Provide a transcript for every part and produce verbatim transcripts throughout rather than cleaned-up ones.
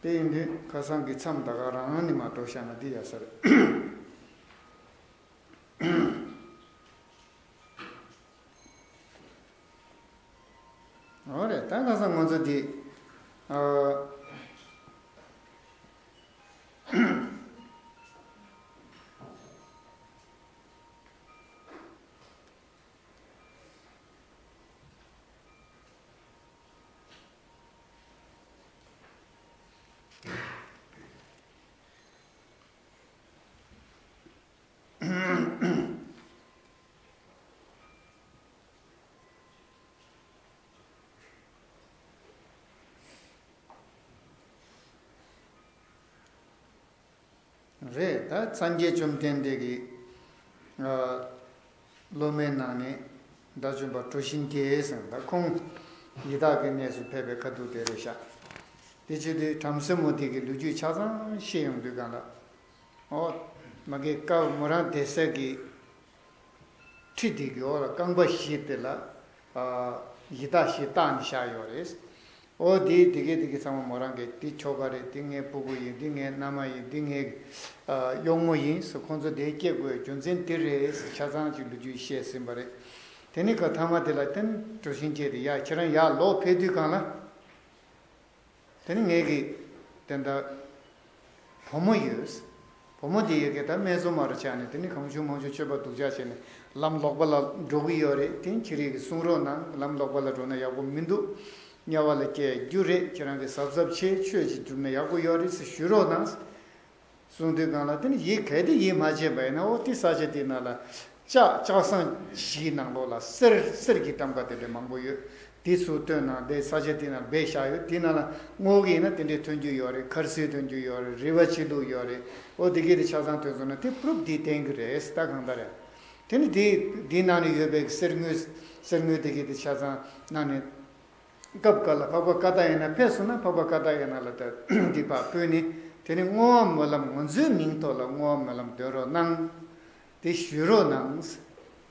དེ་ཡིན་དུས་ཁ་སང་གི་མཚམས་ད་ག་རང་ནས་མར་འགྲོ་བཞག་ན་འདི་ཡག་ས་རེད། འོ་རེད། ད་ཁ་སང་ང་ཚོ་འདི་ཨ། རེད། ད་སངས་རྒྱས་བཅོམ་ལྡན་འདས་ཀྱི་ཨ། སློབ་མའི་ནང་ནས་དགྲ་བཅོམ་པ་གྲུ་བཞི་རྒྱལ་ཟེར་ད་ཁོང་ཡི་དྭགས་ཀྱི་གནས་སུ་ཕེབས་པའི་ཁ་ཐུག་དེ་རེད་ཤག་དེ་བྱེད་དུས་བྲམ་ཟེ་མོ་དེ་གི་ལོ་རྒྱུས་ཆ་ཚང་བཤད་ཡོང་དུས་གང་ལ། ཨོ། མ་གི་ཀ་མོ་རང་བསྡད་ས་གི་ཁྲི་དེ་གི་འོག་ལ་རྐང་པ་བཞི་དེ་ལ་ཨ། ཡི་དྭགས་བཞི་བཏགས་ནས་བཞག་ཡོད་རེད། ཨོ་དེ་དེ་གས་དེ་གས་ཚང་མ་མོ་རང་གིས་འདི་ཁྱོ་ག་རེད། འདི་ངའི་སྤུ་གུ་ཡིན། འདི་ངའི་མནའ་མ་ཡིན། འདི་ངའི་ཨ། གཡོག་མོ་ཡིན་ཟེར་ཁོང་ཚོ་དེ་སྐྱེ་དགོས་རྒྱུ་མཚན་འདི་རེད་ཟེར་ཆ་ཚང་ཅིག་ལོ་རྒྱུས་བཤད་ཟིན་པ་རེད། དེ་ནི་ག་ཐ་མ་དེ་ལ་བརྟེན་གྲུ་བཞི་རྒྱལ་དེ་ཡ་ཁྱེད་རང་ཡར་ལོག་ཕེབས་དུས་གང་ལ། དེ་ནི་ངེད་ཀྱིས་དེ་འདྲ་བུ་མོ་ཡོད། བུ་མོ་དེ་ཡོད་ཀྱི་ད་སྨད་འཚོང་མ་རུ་ཆགས་ནས་དེ་ནི་གང་བྱུང་མང་བྱུང་སྤྱོད་པ་སྡུག་ཅག་བྱས་ནས་ལམ་ལོག་པ་ལ་འགྲོ་གི་ཡོད་རེད། དེ་ཁྱེད་རིགས་ཀྱིས་གསུང་རོགས་གནང་། ལམ་ལོག་པ་ལ་འགྲོ་ན་ཡག་པོ་མི་འདུག་དམྱལ་བ་ལ་སྐྱེ་རྒྱུ་རེད། ཁྱེད་རང་གིས་གཟབ་གཟབ་བྱེད། ཆོས་ཅིག་བསྒྲུབ་ན་ཡག་པོ་ཡོད་རེད་ཟེར་ཞུ་རོགས་གནང་། གསུང་དུས་གང་ལ་དེ་ནི་ཡིད་གལ་ཏེ་ཡིད་མ་ཆེས་པ་ཡིན་ན་ཨོ་དེ་ས་ཆ་དེ་ནང་ལ་ལྕགས་ལྕགས་ཟངས་བཞིའི་ནང་ལོགས་ལ་གསེར་གསེར་གྱི་ཊམ་ཀ་དེ་འདྲ་མང་པོ་ཡོད། དེ་ཚུར་བཏོན་ན་དེ་ས་ཆ་དེ་ནང་སྦས་བཞག་ཡོད། དེ་ནང་ལ་བསྔོག་གི་ཡིན་ན་དེ་འདྲའི་ཐོན་རྒྱུ་ཡོད་རེད། མཁར་ཟས་ཐོན་རྒྱུ་ཡོད་རེད། རུལ་བ་ཆེ་ལུགས་ཡོད་རེད། ཨོ་དེ་གས་དེ་ཆ་ཚང་ཐོན་སོང་ན་དེ་པུ་རུབ་དེ་བསྟན་གྱི་རེད། ད་གང་ལྟར་རེད། དེ་ནི་དེ་དེའི་ནང་ནས་ཡོད་པའི་གསེར་དངུལ་གསེར་དངུལ་དེ་གས་དེ་ཆ་ཚང་ནང་ནས། སྐབས་འགའ་ལ་འཕགས་པ་ཀ་ཏ་ཡ་ན་ཕེབས་སོང་ན་འཕགས་པ་ཀ་ཏ་ཡ་ན་ལ་ད་འདི་ཕར་ཕུལ་ནས་དེ་ནི་བསྔོ་བ་སྨོན་ལམ་ང་ཚོའི་མིང་ཐོག་ལ་བསྔོ་བ་སྨོན་ལམ་འདོན་རོགས་གནང་། དེ་ཞུ་རོགས་གནང་།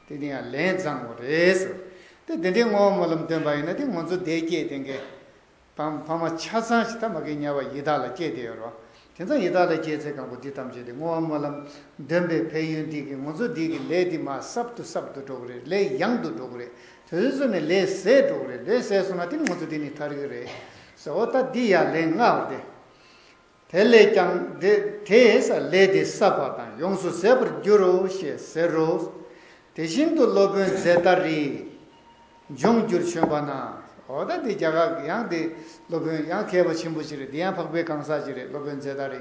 དེ་ནི་ཡང་ལན་བཟང་བོ་རེད་ཟེར། དེ་དེ་འདྲའི་བསྔོ་བ་སྨོན་ལམ་འདོན་པ་ཡིན་ན་དེ་ང་ཚོ་བདེ་སྐྱེད་ལྡན་མཁན་ཕ་ཕ་མ་ཆ་ཚང་ཞིག་ད་མ་གི་དམྱལ་བ་ཡི་དྭགས་ལ་སྐྱེས་བསྡད་ཡོད་རོགས། དེ་ཚང་ཡི་དྭགས་ལ་སྐྱེས་ཚེ་གང་པོ་འདི་ཐམས་ཅད་དེ་བསྔོ་བ་སྨོན་ལམ་འདོན་པའི་ཕན་ཡོན་འདི་གིས་ང་ཚོ་འདི་གི་ལས་འདི་མར་སྲབ་ཏུ་སྲབ་ཏུ་འགྲོ་གི་རེད། ལས་ཡང་དུ་འགྲོ་གི་རེད། དུས་ཚོད་ནས་ལས་ཟད་འགྲོ་གི་རེད། ལས་ཟད་སོང་ན་དེ་ནི་ང་ཚོ་འདི་ནས་ཐར་གི་རེད་ཟེར། འོ་ད་འདི་ཡང་ལན་ལྔ་བ་དེ། དེ་ལས་ཀྱང་དེ་དེས་ལས་དེ་བསྲབས་པ་དང་ཡོངས་སུ་ཟད་པར་འགྱུར་རོ་ཞེས་ཟེར་རོ། དེ་བཞིན་དུ་སློབ་དཔོན་ཛེ་ཏ་རི། འབྱུང་འགྱུར་བྱོན་པ་ན། འོ་ད་འདི་རྒྱ་གར་ཡང་འདི་སློབ་དཔོན་ཡང་མཁས་པ་ཆེན་པོ་ཞིག་རེད། འདི་ཡང་འཕགས་པའི་གང་ཟག་ཅིག་རེད། སློབ་དཔོན་ཛེ་ཏ་རི།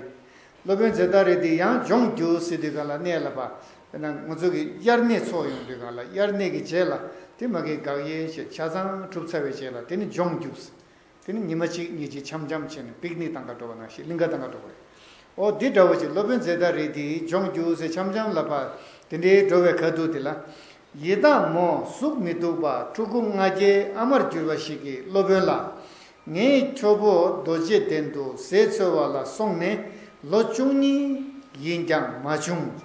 སློབ་དཔོན་ཛེ་ཏ་རི་འདི་ཡང་འབྱུང་འགྱུར་ཟེར་དུས་གང་ལ་གནས་ལ་ཕར་དཔེར་ན་ང་ཚོ་གི་དབྱར་གནས་ཚོགས་ཡོང་དུས་གང་ལ་དབྱར་གནས་ཀྱི་རྗེས་ལ་དེ་མ་གི་དགག་དབྱེ་བྱས་ཆ་ཚང་གྲུབ་ཚར་བའི་རྗེས་ལ་དེ་ནི་འབྱུང་འགྱུར་ཟེར། དེ་ནི་ཉི་མ་གཅིག་གཉིས་ཀྱི་འཆམ་འཆམ་བྱས་ནས་པིག་ནིག་བཏང་ག་འགྲོ་བ་ནང་བཞིན་གླིང་ག་བཏང་ག་འགྲོ་བ་རེད། ཨོ་འདི་འདྲ་བོ་ཅིག་སློབ་དཔོན་ཛེ་ཏ་རི་དེ་འབྱུང་འགྱུར་ཟེར་འཆམ་འཆམ་ལ་ཕར་དེ་འདྲའི་འགྲོ་བའི་ཁ་ཐུག་དེ་ལ། ཡི་དྭགས་མོ་གཟུགས་མི་སྡུག་པ་ཕྲུ་གུ་ལྔ་བརྒྱའི་ཨ་མར་གྱུར་པ་ཞིག་གིས་སློབ་དཔོན་ལ། ངའི་ཁྱོ་བོ་རྡོ་རྗེ་གདན་དུ་ཟས་འཚོལ་བ་ལ་སོང་ནས་ལོ་བཅུ་གཉིས་ཡིན་ཀྱང་མ་བྱུང་།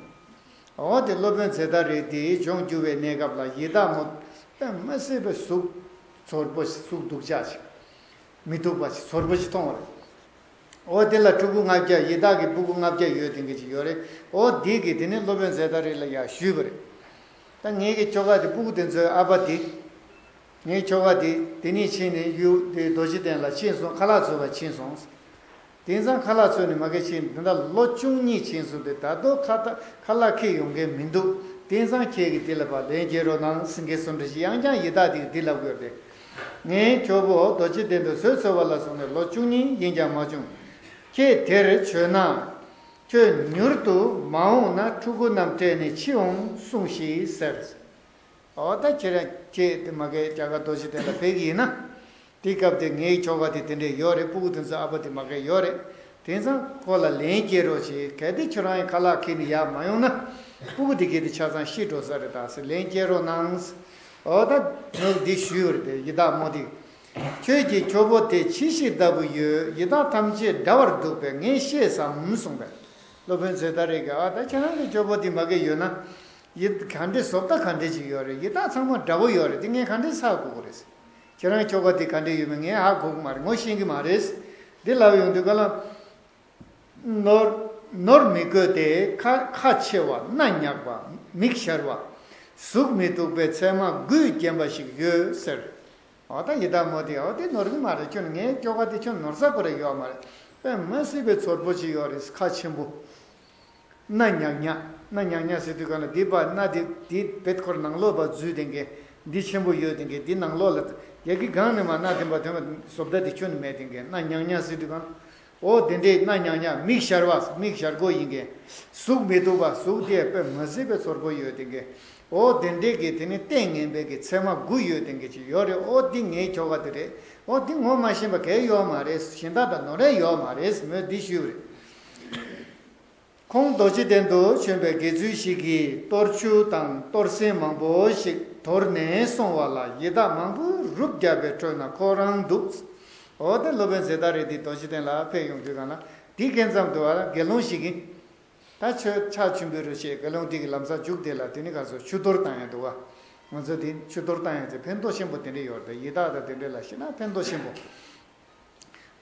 འོ་དེ་སློབ་དཔོན་ཛེ་ཏ་རི་དེའི་འབྱུང་འགྱུར་བའི་གནས་སྐབས་ལ་ཡི་དྭགས་མོ་དཔེ་མི་སྲིད་པའི་གཟུགས་ཚོར་པོ་གཟུགས་སྡུག་ཅག་ཅིག་མི་སྡུག་པ་ཞིག་ཚོར་པོ་ཞིག་མཐོང་བ་རེད། འོ་དེ་ལ་ཕྲུ་གུ་ལྔ་བརྒྱ་ཡི་དྭགས་ཀྱི་ཕྲུ་གུ་ལྔ་བརྒྱ་ཡོད་དེ་འགའ་ཅིག་ཡོད་རེད། འོ་དེ་གིས་དེ་ནས་སློབ་དཔོན་ཛེ་ཏ་རི་ལ་ཡར་ཞུས་པ་རེད། ད་ངེད་ཀྱི་ཁྱོ་ག་དེ་ཕྲུ་གུ་དེ་ཚོའི་ཨ་ཕ་དེ། ངའི་ཁྱོ་ག་དེ་དེ་ནས་ཕྱིན་ནས་ཡུལ་དེ་རྡོ་རྗེ་གདན་ལ་ཕྱིན་སོང་། ཁ་ལག་འཚོལ་བར་ཕྱིན་སོང་། དེང་སང་ཁ་ལག་འཚོལ་ནས་མ་གི་ཕྱིན་དེ་འདྲ་ལོ་བཅུ་གཉིས་ཕྱིན་སོང་སྟེ་ད་དུང་ཁ་ད་ཁ་ལག་ཁྱེར་ཡོང་མཁན་མི་འདུག་དེང་སང་ཁྱེད་ཀྱིས་དེ་ལ་ཕར་ལན་སྐྱེལ་རོགས་གནང་ཟེར་མཁན་སུ་འདྲ་ཞིག་ཡང་བསྐྱར་ཡི་དྭགས་དེ་གིས་དེ་ལབ་དགོས་ཏེ། ངའི་ཁྱོ་བོ་རྡོ་རྗེ་གདན་དུ་ཟས་འཚོལ་བ་ལ་སོང་ནས་ལོ་བཅུ་གཉིས་ཡིན་ཀྱང་མ་བྱུང་། ཁྱེད་དེར་བྱོན་ན། ཁྱོད་མྱུར་དུ་མ་འོངས་ན་ཕྲུ་གུ་རྣམས་སྤྲད་ནས་ཕྱིར་འོང་གསུངས་ཤིག་ཟེར། འོ་ད་ཁྱེད་རང་ཁྱེད་དེ་མ་གི་རྒྱ་གར་རྡོ་རྗེ་གདན་ལ་ཕེབས་ཀྱི་ཡིན་ན། དེ་སྐབས་དེ་ངའི་ཁྱོ་ག་དེ་དེ་འདྲས་ཡོད་རེད། ཕྲུ་གུ་དེ་ཚོའི་ཨ་ཕ་དེ་མ་གི་ཡོད་རེད། དེང་སང་ཁོ་ལ་ལན་སྐྱེལ་རོགས་བྱེད། གལ་ཏེ་ཁྱོད་རང་ཡང་ཁ་ལག་ཁྱེར་ནས་ཡར་མ་ཡོང་ན། ཕྲུ་གུ་དེ་གས་དེ་ཆ་ཚང་ཤི་འགྲོ་ས་རེད་ད་ཟེར་ལན་སྐྱེལ་རོགས་གནང་། འོ་ད་ནོར་འདི་ཞུས་པ་རེད་དེ་ཡི་དྭགས་མོ་དེ། ཁྱོད་ཀྱི་ཁྱོ་བོ་དེ་ཁྱི་ཞིག་ལྟ་བུ་ཡོད། ཡི་དྭགས་ཐམས་ཅད་འདྲ་བར་འདུག་པས་ངས་ཤེས་སམ་གསུངས་པས། སློབ་དཔོན་ཛེ་ཏ་རི་གིས་ཨ་ད་ཁྱེད་རང་གི་ཁྱོ་བོ་དེ་མ་གི་ཡོད་ན། ཡི་ག་འདྲས་བཟོ་ལྟ་ག་འདྲས་ཅིག་ཡོད་རེད། ཡི་དྭགས་ཚང་མ་འདྲ་བོ་ཡོད་རེད། དེ་ངས་ག་འདྲས་ཧ་གོ་དགོས་རེད། ཁྱེད་རང་ཁྱོ་ག་དེ་ག་འདྲས་ཡོད་མེད་ངས་ཧ་གོ་གི་མ་རེད། ངོ་ཤེས་ཀྱི་མ་རེད། འདི་ལབ་ཡོང་དུས་ག་ལ། ནོར་ནོར་མི་དགོས་ཏེ། ཁ་ཁ་ཕྱེ་བ། སྣ་ཉག་པ། མིག་ཞར་བ། གཟུགས་མི་སྡུག་པའི་མཚན་མ་དགུས་བརྒྱན་པ་ཞིག་ཡོད་ཟེར། འོ་ད་ཡི་དྭགས་མོ་དེ་འོ་དེ་ནོར་གི་མ་རེད། ཁྱོད་ངའི་སྐྱོ་ག་དེ་ཁྱོད་ནོར་ས་ཁོ་ར་ཡོད་མ་རེད། དཔེ་མ་སྲིད་པའི་ཚོར་པོ་ཅིག་ཡོད་རེད། ཁ་ཆེན་པོ། སྣ་ཉག་ཉག་སྣ་ཉག་ཉག་ཟེར་དུས་གང་ལ་འདི་པ་སྣ་འདི་འདི་བེད་ཁོར་ནང་ལོགས་པ་འཛུལ་དེང་གི། འདི་ཆེན་པོ་ཡོད་དེང་གི། འདི་ནང་ལོགས་ལ་ཡ་གི་གང་ནས་མ་སྣ་དེ་པ་དོན་པ་བཟོ་ལྟ་དེ་ཁྱོད་ནི་མེད་དེང་གི། སྣ་ཉག་ཉག་ཟེར་དུས་གང་། འོ་དེ་འདྲའི་སྣ་ཉག་ཉག་མིག་ཞར་བ། མིག་ཞར་གོ་ཡིན་གི། གཟུགས་མི་སྡུག་པ། གཟུགས་དེ་དཔེ་མ་སྲིད་པའི་ཚོར་པོ་ཡོད་དེང་གི། འོ་དེ་འདྲའི་གི་དེ་ནི་ལྟས་ངན་པའི་གི་མཚན་མ་དགུ་ཡོད་དེང་གི་ཅིག་ཡོད་རེད། འོ་འདི་ངའི་ཁྱོ་ག་དེ་རེད། འོ་འདི་ངོ་མ་ཤེས་པ་གལ་ཡོད་མ་རེད། གཞན་དག་དང་ནོར་རེ་ཡོད་མ་རེད། མོས་འདི་ཞུས་པ་རེད། ཁོང་རྡོ་རྗེ་གདན་དུ་བྱོན་པའི་དགེ་ཚུལ་ཞིག་གིས་གཏོར་ཆུ་དང་གཏོར་སྲན་མང་པོ་ཞིག་དོར་ནས་སོང་བ་ལ། ཡི་དྭགས་མང་པོས་རུབ་བརྒྱབ་པའི་ཁྲོད་ན་ཁོ་རང་འདུག། འོ་དེ་སློབ་དཔོན་ཛེ་ཏ་རི་དེ་རྡོ་རྗེ་གདན་ལ་ཕེབས་ཡོང་དུས་གང་ལ་དེ་སྐབས་ཙམ་དུ་བ་དགེ་སློང་ཞིག་གིས། ད་ཆོས་ཕྱག་མཆོད་འབུལ་རོགས་བྱེད། དགེ་སློང་དེ་གི་ལམ་སང་མཇུག་དེ་ལ་དེ་ནི་ག་ཚོད་ཆུ་གཏོར་བཏང་ཡ་འདུག་བ། ང་ཚོ་དེ་ཆུ་གཏོར་བཏང་ཡ་ཚེ་ཕན་ཐོགས་ཆེན་པོ་དེ་འདྲ་ཡོད་རེད། ཡི་དྭགས་དང་དེ་འདྲ་ལ་ཤི་ན་ཕན་ཐོགས་ཆེན་པོ།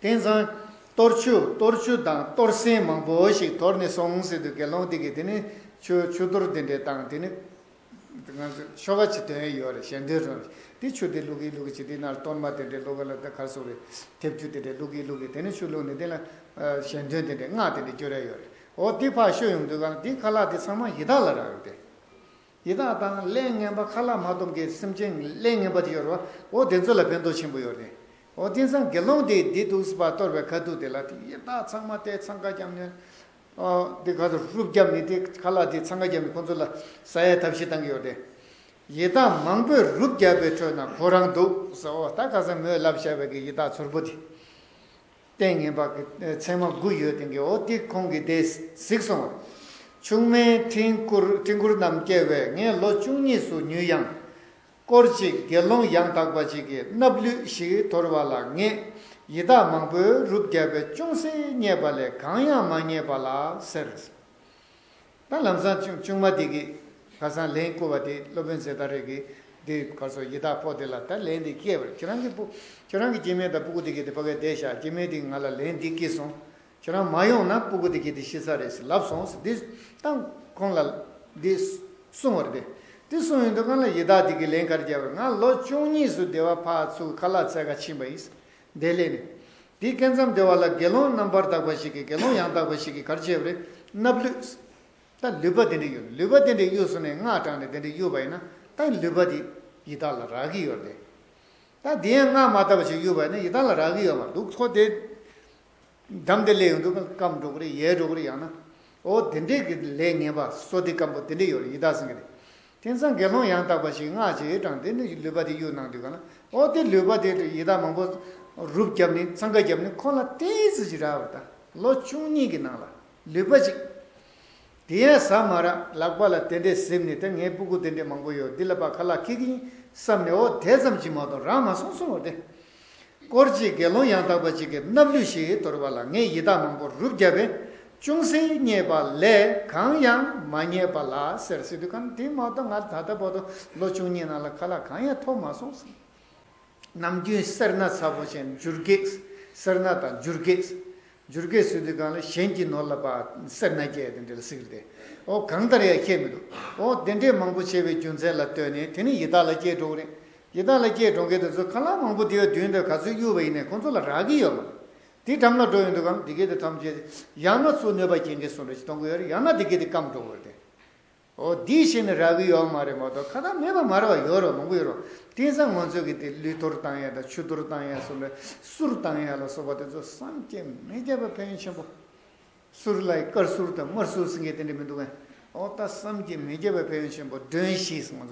དེང་སང་གཏོར་ཆུ་གཏོར་ཆུ་དང་གཏོར་སྲན་མང་པོ་ཞིག་དོར་ནས་སོང་ཟེར་དུས་དགེ་སློང་དེ་གིས་དེ་ནི་ཆུ་ཆུ་གཏོར་དེ་འདྲ་དང་དེ་ནི་ང་ཚོ་ཤོ་ག་ཅིག་དོན་ཡོད་རེད། ཞལ་འདོན་རང་རེད། དེ་ཆུ་དེ་བླུག་གི་བླུག་གི་ཅིག་དེ་ནར་གཏོར་མ་དེ་འདྲ་བླུག་གི་ལ་དེ་གར་སོགས་རེད། ཐེབས་ཆུ་དེ་འདྲ་བླུག་གི་བླུག་གི་དེ་ནི་ཆུ་བླུག་ནས་དེ་ལ་ཞལ་འདོན་དེ་འདྲ་སྔགས་དེ་འདྲ་སྐྱོར་ཡ་ཡོད་རེད། འོ་དེ་ཕར་ཤོད་ཡོང་དུས་གང་དེ་ཁ་ལག་དེ་ཚང་མ་ཡི་དྭགས་ལ་རག་ཡོད་དེ། ཡི་དྭགས་དང་ལས་ངན་པ་ཁ་ལག་མ་སྡོམ་གི་སེམས་ཅན་ལས་ངན་པ་དེ་ཡོད་རེད་བ། འོ་དེ་ཚོ་ལ་ཕན་ཐོགས་ཆེན་པོ་ཡོད་རེད། འོ་དེང་སང་དགེ་སློང་དེས་འདི་འདུག་སེ་ཕར་གཏོར་བའི་ཁ་ཐུག་དེ་ལ་དེ་ཡི་དྭགས་ཚང་མ་དེ་འཚང་ཁ་བརྒྱབ་ནས། འོ་དེ་ཁ་ཐུག་རུབ་བརྒྱབ་ནས་དེ་ཁ་ལག་དེ་འཚང་ཁ་བརྒྱབ་ནས་ཁོང་ཚོ་ལ་ཟ་ཡའི་ཐབས་ཤེས་བཏང་གི་ཡོད་རེད། ཡི་དྭགས་མང་པོས་རུབ་བརྒྱབ་པའི་ཁྲོད་ན་ཁོ་རང་འདུག་ཟེར། འོ་ད་ཁ་སང་མོས་ལབ་བཞག་པའི་གི་ཡི་དྭགས་ཚོར་པོ་དེ། ལྟས་ངན་པ་གི་མཚན་མ་དགུ་ཡོད་དེ་གི། འོ་དེ་ཁོང་གིས་དེ་གཟིགས་སོང་བ། ཆུང་མའི་འཕྲིན་བསྐུར་འཕྲིན་བསྐུར་རྣམས་སྐྱེལ་བས་ངས་ལོ་བཅུ་གཉིས་སུ་ཉུལ་ཡང་། སྐོར་གཅིག་དགེ་སློང་ཡང་དག་པ་ཅིག་གིས་སྣབས་ལུད་ཞིག་དོར་བ་ལ་ངས་ཡི་དྭགས་མང་པོས་རུབ་བརྒྱབ་པས་ཅུང་ཟད་རྙེད་པ་ལས་གང་ཡང་མ་རྙེད་པ་ལ་ཟེར། ད་ལམ་སང་ཆུང་ཆུང་མ་དེ་གིས་ཁ་སང་ལན་བསྐུར་བ་དེ་སློབ་དཔོན་ཛེ་ཏ་རེ་གིས་དེ་ག་ཚོད་ཡི་དྭགས་ཕོ་དེ་ལ་ད་ལན་དེ་སྐྱེལ་བར། ཁྱེད་རང་གི་སྤུ་ཁྱེད་རང་གི་སྐྱེ་དམན་དང་སྤུ་གུ་དེ་གིས་དེ་ཕ་གིར་བསྡད་ཤག། སྐྱེ་དམན་དེ་གིས་ང་ལ་ལན་འདི་བསྐུར་སོང་། ཁྱེད་རང་མ་ཡོང་ན་སྤུ་གུ་དེ་གིས་དེ་ཤི་ས་རེད་ཟེར་ལབ་སོང་ཟེར། འདི་ད་ཁོང་ལ་འདི་གསུངས་པ་རེད། དེ་གསུངས་ཡོང་དུས་གང་ལ་ཡི་དྭགས་དེ་གིས་ལན་ག་རེ་བརྒྱབ་པ། ང་ལོ་བཅུ་གཉིས་སུ་སྡེ་བ་ཕར་ཚུར་ཁ་ལག་འཚོལ་ག་ཕྱིན་པ་ཡིན། དེ་ལས་ནི། དེའི་སྐབས་མཚམས་དེ་བ་ལ་དགེ་སློང་རྣམ་པར་དག་པ་ཞིག་གིས་དགེ་སློང་ཡང་དག་པ་ཞིག་གིས་ག་རེ་བྱས་པ་རེད། སྣབས་ལུད། ད་ལུད་པ་དེ་འདྲ་གཡུགས། ལུད་པ་དེ་འདྲ་གཡུགས་སོང་ནས་སྔགས་བགྲངས་ནས་དེ་འདྲ་གཡུགས་པ་ཡིན་ན་ད་ལུད་པ་དེ་ཡི་དྭགས་ལ་རག་གི་ཡོད་རེད། ད་དེ་ཡང་སྔགས་མ་བཏབ་པ་ཞིག་གཡུགས་པ་ཡིན་ན་ཡི་དྭགས་ལ་རག་གི་ཡོད་མ་རེད། འདུག་ཐོ་དེ། འགྲམ་དེ་སླེབས་ཡོང་དུས་སྐམ་འགྲོ་གི་རེད། ཡལ་འགྲོ་གི་རེད། ཡང་ན། འོ་དེ་འདྲས་ཀྱི་ལས་ངན་པ་བསོད་བདེ་སྐམ་པོ་དེ་འདྲས་ཡོད་རེད། ཡི་དྭགས་ཟེར་གི་རེད། དེང་སང་དགེ་སློང་ཡང་དག་པ་ཞིག་སྔགས་ཅིག་བགྲངས་དེ་ནི་ལུད་པ་དེ་གཡུག་གནང་དུས་ག་ན། འོ་དེ་ལུད་པ་དེ་ཡི་དྭགས་མང་པོ་རུབ་བརྒྱབ་ནས་འཚང་ཁ་བརྒྱབ་ནས་ཁོ་ལ་ཏོག་ཙམ་ཅིག་རག་པ་རེད། ད་ལོ་བཅུ་གཉིས་ཀྱི་ནང་ལ་ལུད་པ་ཅིག། དེ་ཡང་ཟ་མ་རག། ལག་པ་ལ་དེ་འདྲས་གཟིམས་ནས་དེ་ངའི་སྤུ་གུ་དེ་འདྲས་མང་པོ་ཡོད། འདི་ལ་ཕར་ཁ་ལག་འཁྱེར་གི་ཡིན་བསམ་ནས། འོ་དེ་ཙམ་ཅིག་མ་གཏོགས་རག་མ་སོང་གསུངས་པ་རེད། སྐོར་གཅིག་དགེ་སློང་ཡང་དག་པ་ཅིག་གིས་སྣབས་ལུད་ཞིག་དོར་བ་ལ་ངས་ཡི་དྭགས་མང་པོ་རུབ་བརྒྱབ་པས་ཅུང་ཟད་རྙེད་པ་ལས་གང་ཡང་མ་རྙེད་པ་ལ་ཟེར། ཟེར་དུས་གང་དེ་མ་གཏོགས་ང་ད་ལྟ་བར་དུ་ལོ་བཅུ་གཉིས་ནང་ལ་ཁ་ལག་གང་ཡང་ཐོབ་མ་སོང་ཟེར། ནམ་རྒྱུན་སེར་སྣ་ཚ་པོ་ཅན་འཇུར་གེགས། སེར་སྣ་དང་འཇུར་གེགས། འཇུར་གེགས་ཟེར་དུས་གང་ལ་གཞན་གྱི་ནོར་ལ་ཕར་སེར་སྣ་སྐྱེས་དེ་འདྲ་ལ་ཟེར་གི་རེད། འོ་གང་ལྟར་ཡང་ཁྱད་མི་འདུག། འོ་དེ་འདྲས་མང་པོ་བྱས་པའི་རྒྱུ་མཚན་ལ་ལྟོས་ནས་དེ་ནི་ཡི་དྭགས་ལ་སྐྱེས་འགྲོ་གི་རེད། ཡི་དྭགས་ལ་སྐྱེས་འགྲོ་མཁན་དེ་ཚོ་ཁ་ལག་མང་པོ་དེའི་མདུན་དུ་ག་ཚོད་གཡུགས་པ་ཡིན་ནའི་ཁོང་ཚོ་ལ་རག་གི་ཡོད་མ་རེད། དེ་འགྲམ་ལ་འགྲོ་ཡོང་དུས་གང་དེ་གས་དེ་ཐམས་ཅད་ཡང་ན་ཚུར་གནོད་པ་སྐྱེལ་མཁན་བཟོ་འདྲ་ཞིག་གཏོང་གི་ཡོད་རེད། ཡང་ན་དེ་གས་དེ་སྐམ་འགྲོ་གི་རེད། འོ་འདི་བྱས་ནས་རག་གི་ཡོད་མ་རེད་མ་གཏོགས་ཁ་ཐག་མེད་པ་མ་རེད་པ། ཡོད་རེད་མང་པོ་ཡོད་རེད། དེང་སང་ང་ཚོ་གི་དེ་ལུད་གཏོར་བཏང་ཡ་དང་ཆུ་གཏོར་བཏང་ཡ་སོགས་ལ་གསུར་བཏང་ཡ་ལ་སོགས་པ་དེ་ཚོ་བསམ་གྱིས་མི་ཁྱབ་པའི་ཕན་ཡོན་ཆེན་པོ། གསུར་ལ་དཀར་གསུར་དང་དམར་གསུར་ཟེར་མཁན་དེ་འདྲ་མི་འདུག་གས། འོ་ད་བསམ་གྱིས་མི་ཁྱབ་པའི་ཕན་ཡོན་ཆེན་པོ། མགྲོན་བཞི་ཟེར། ང་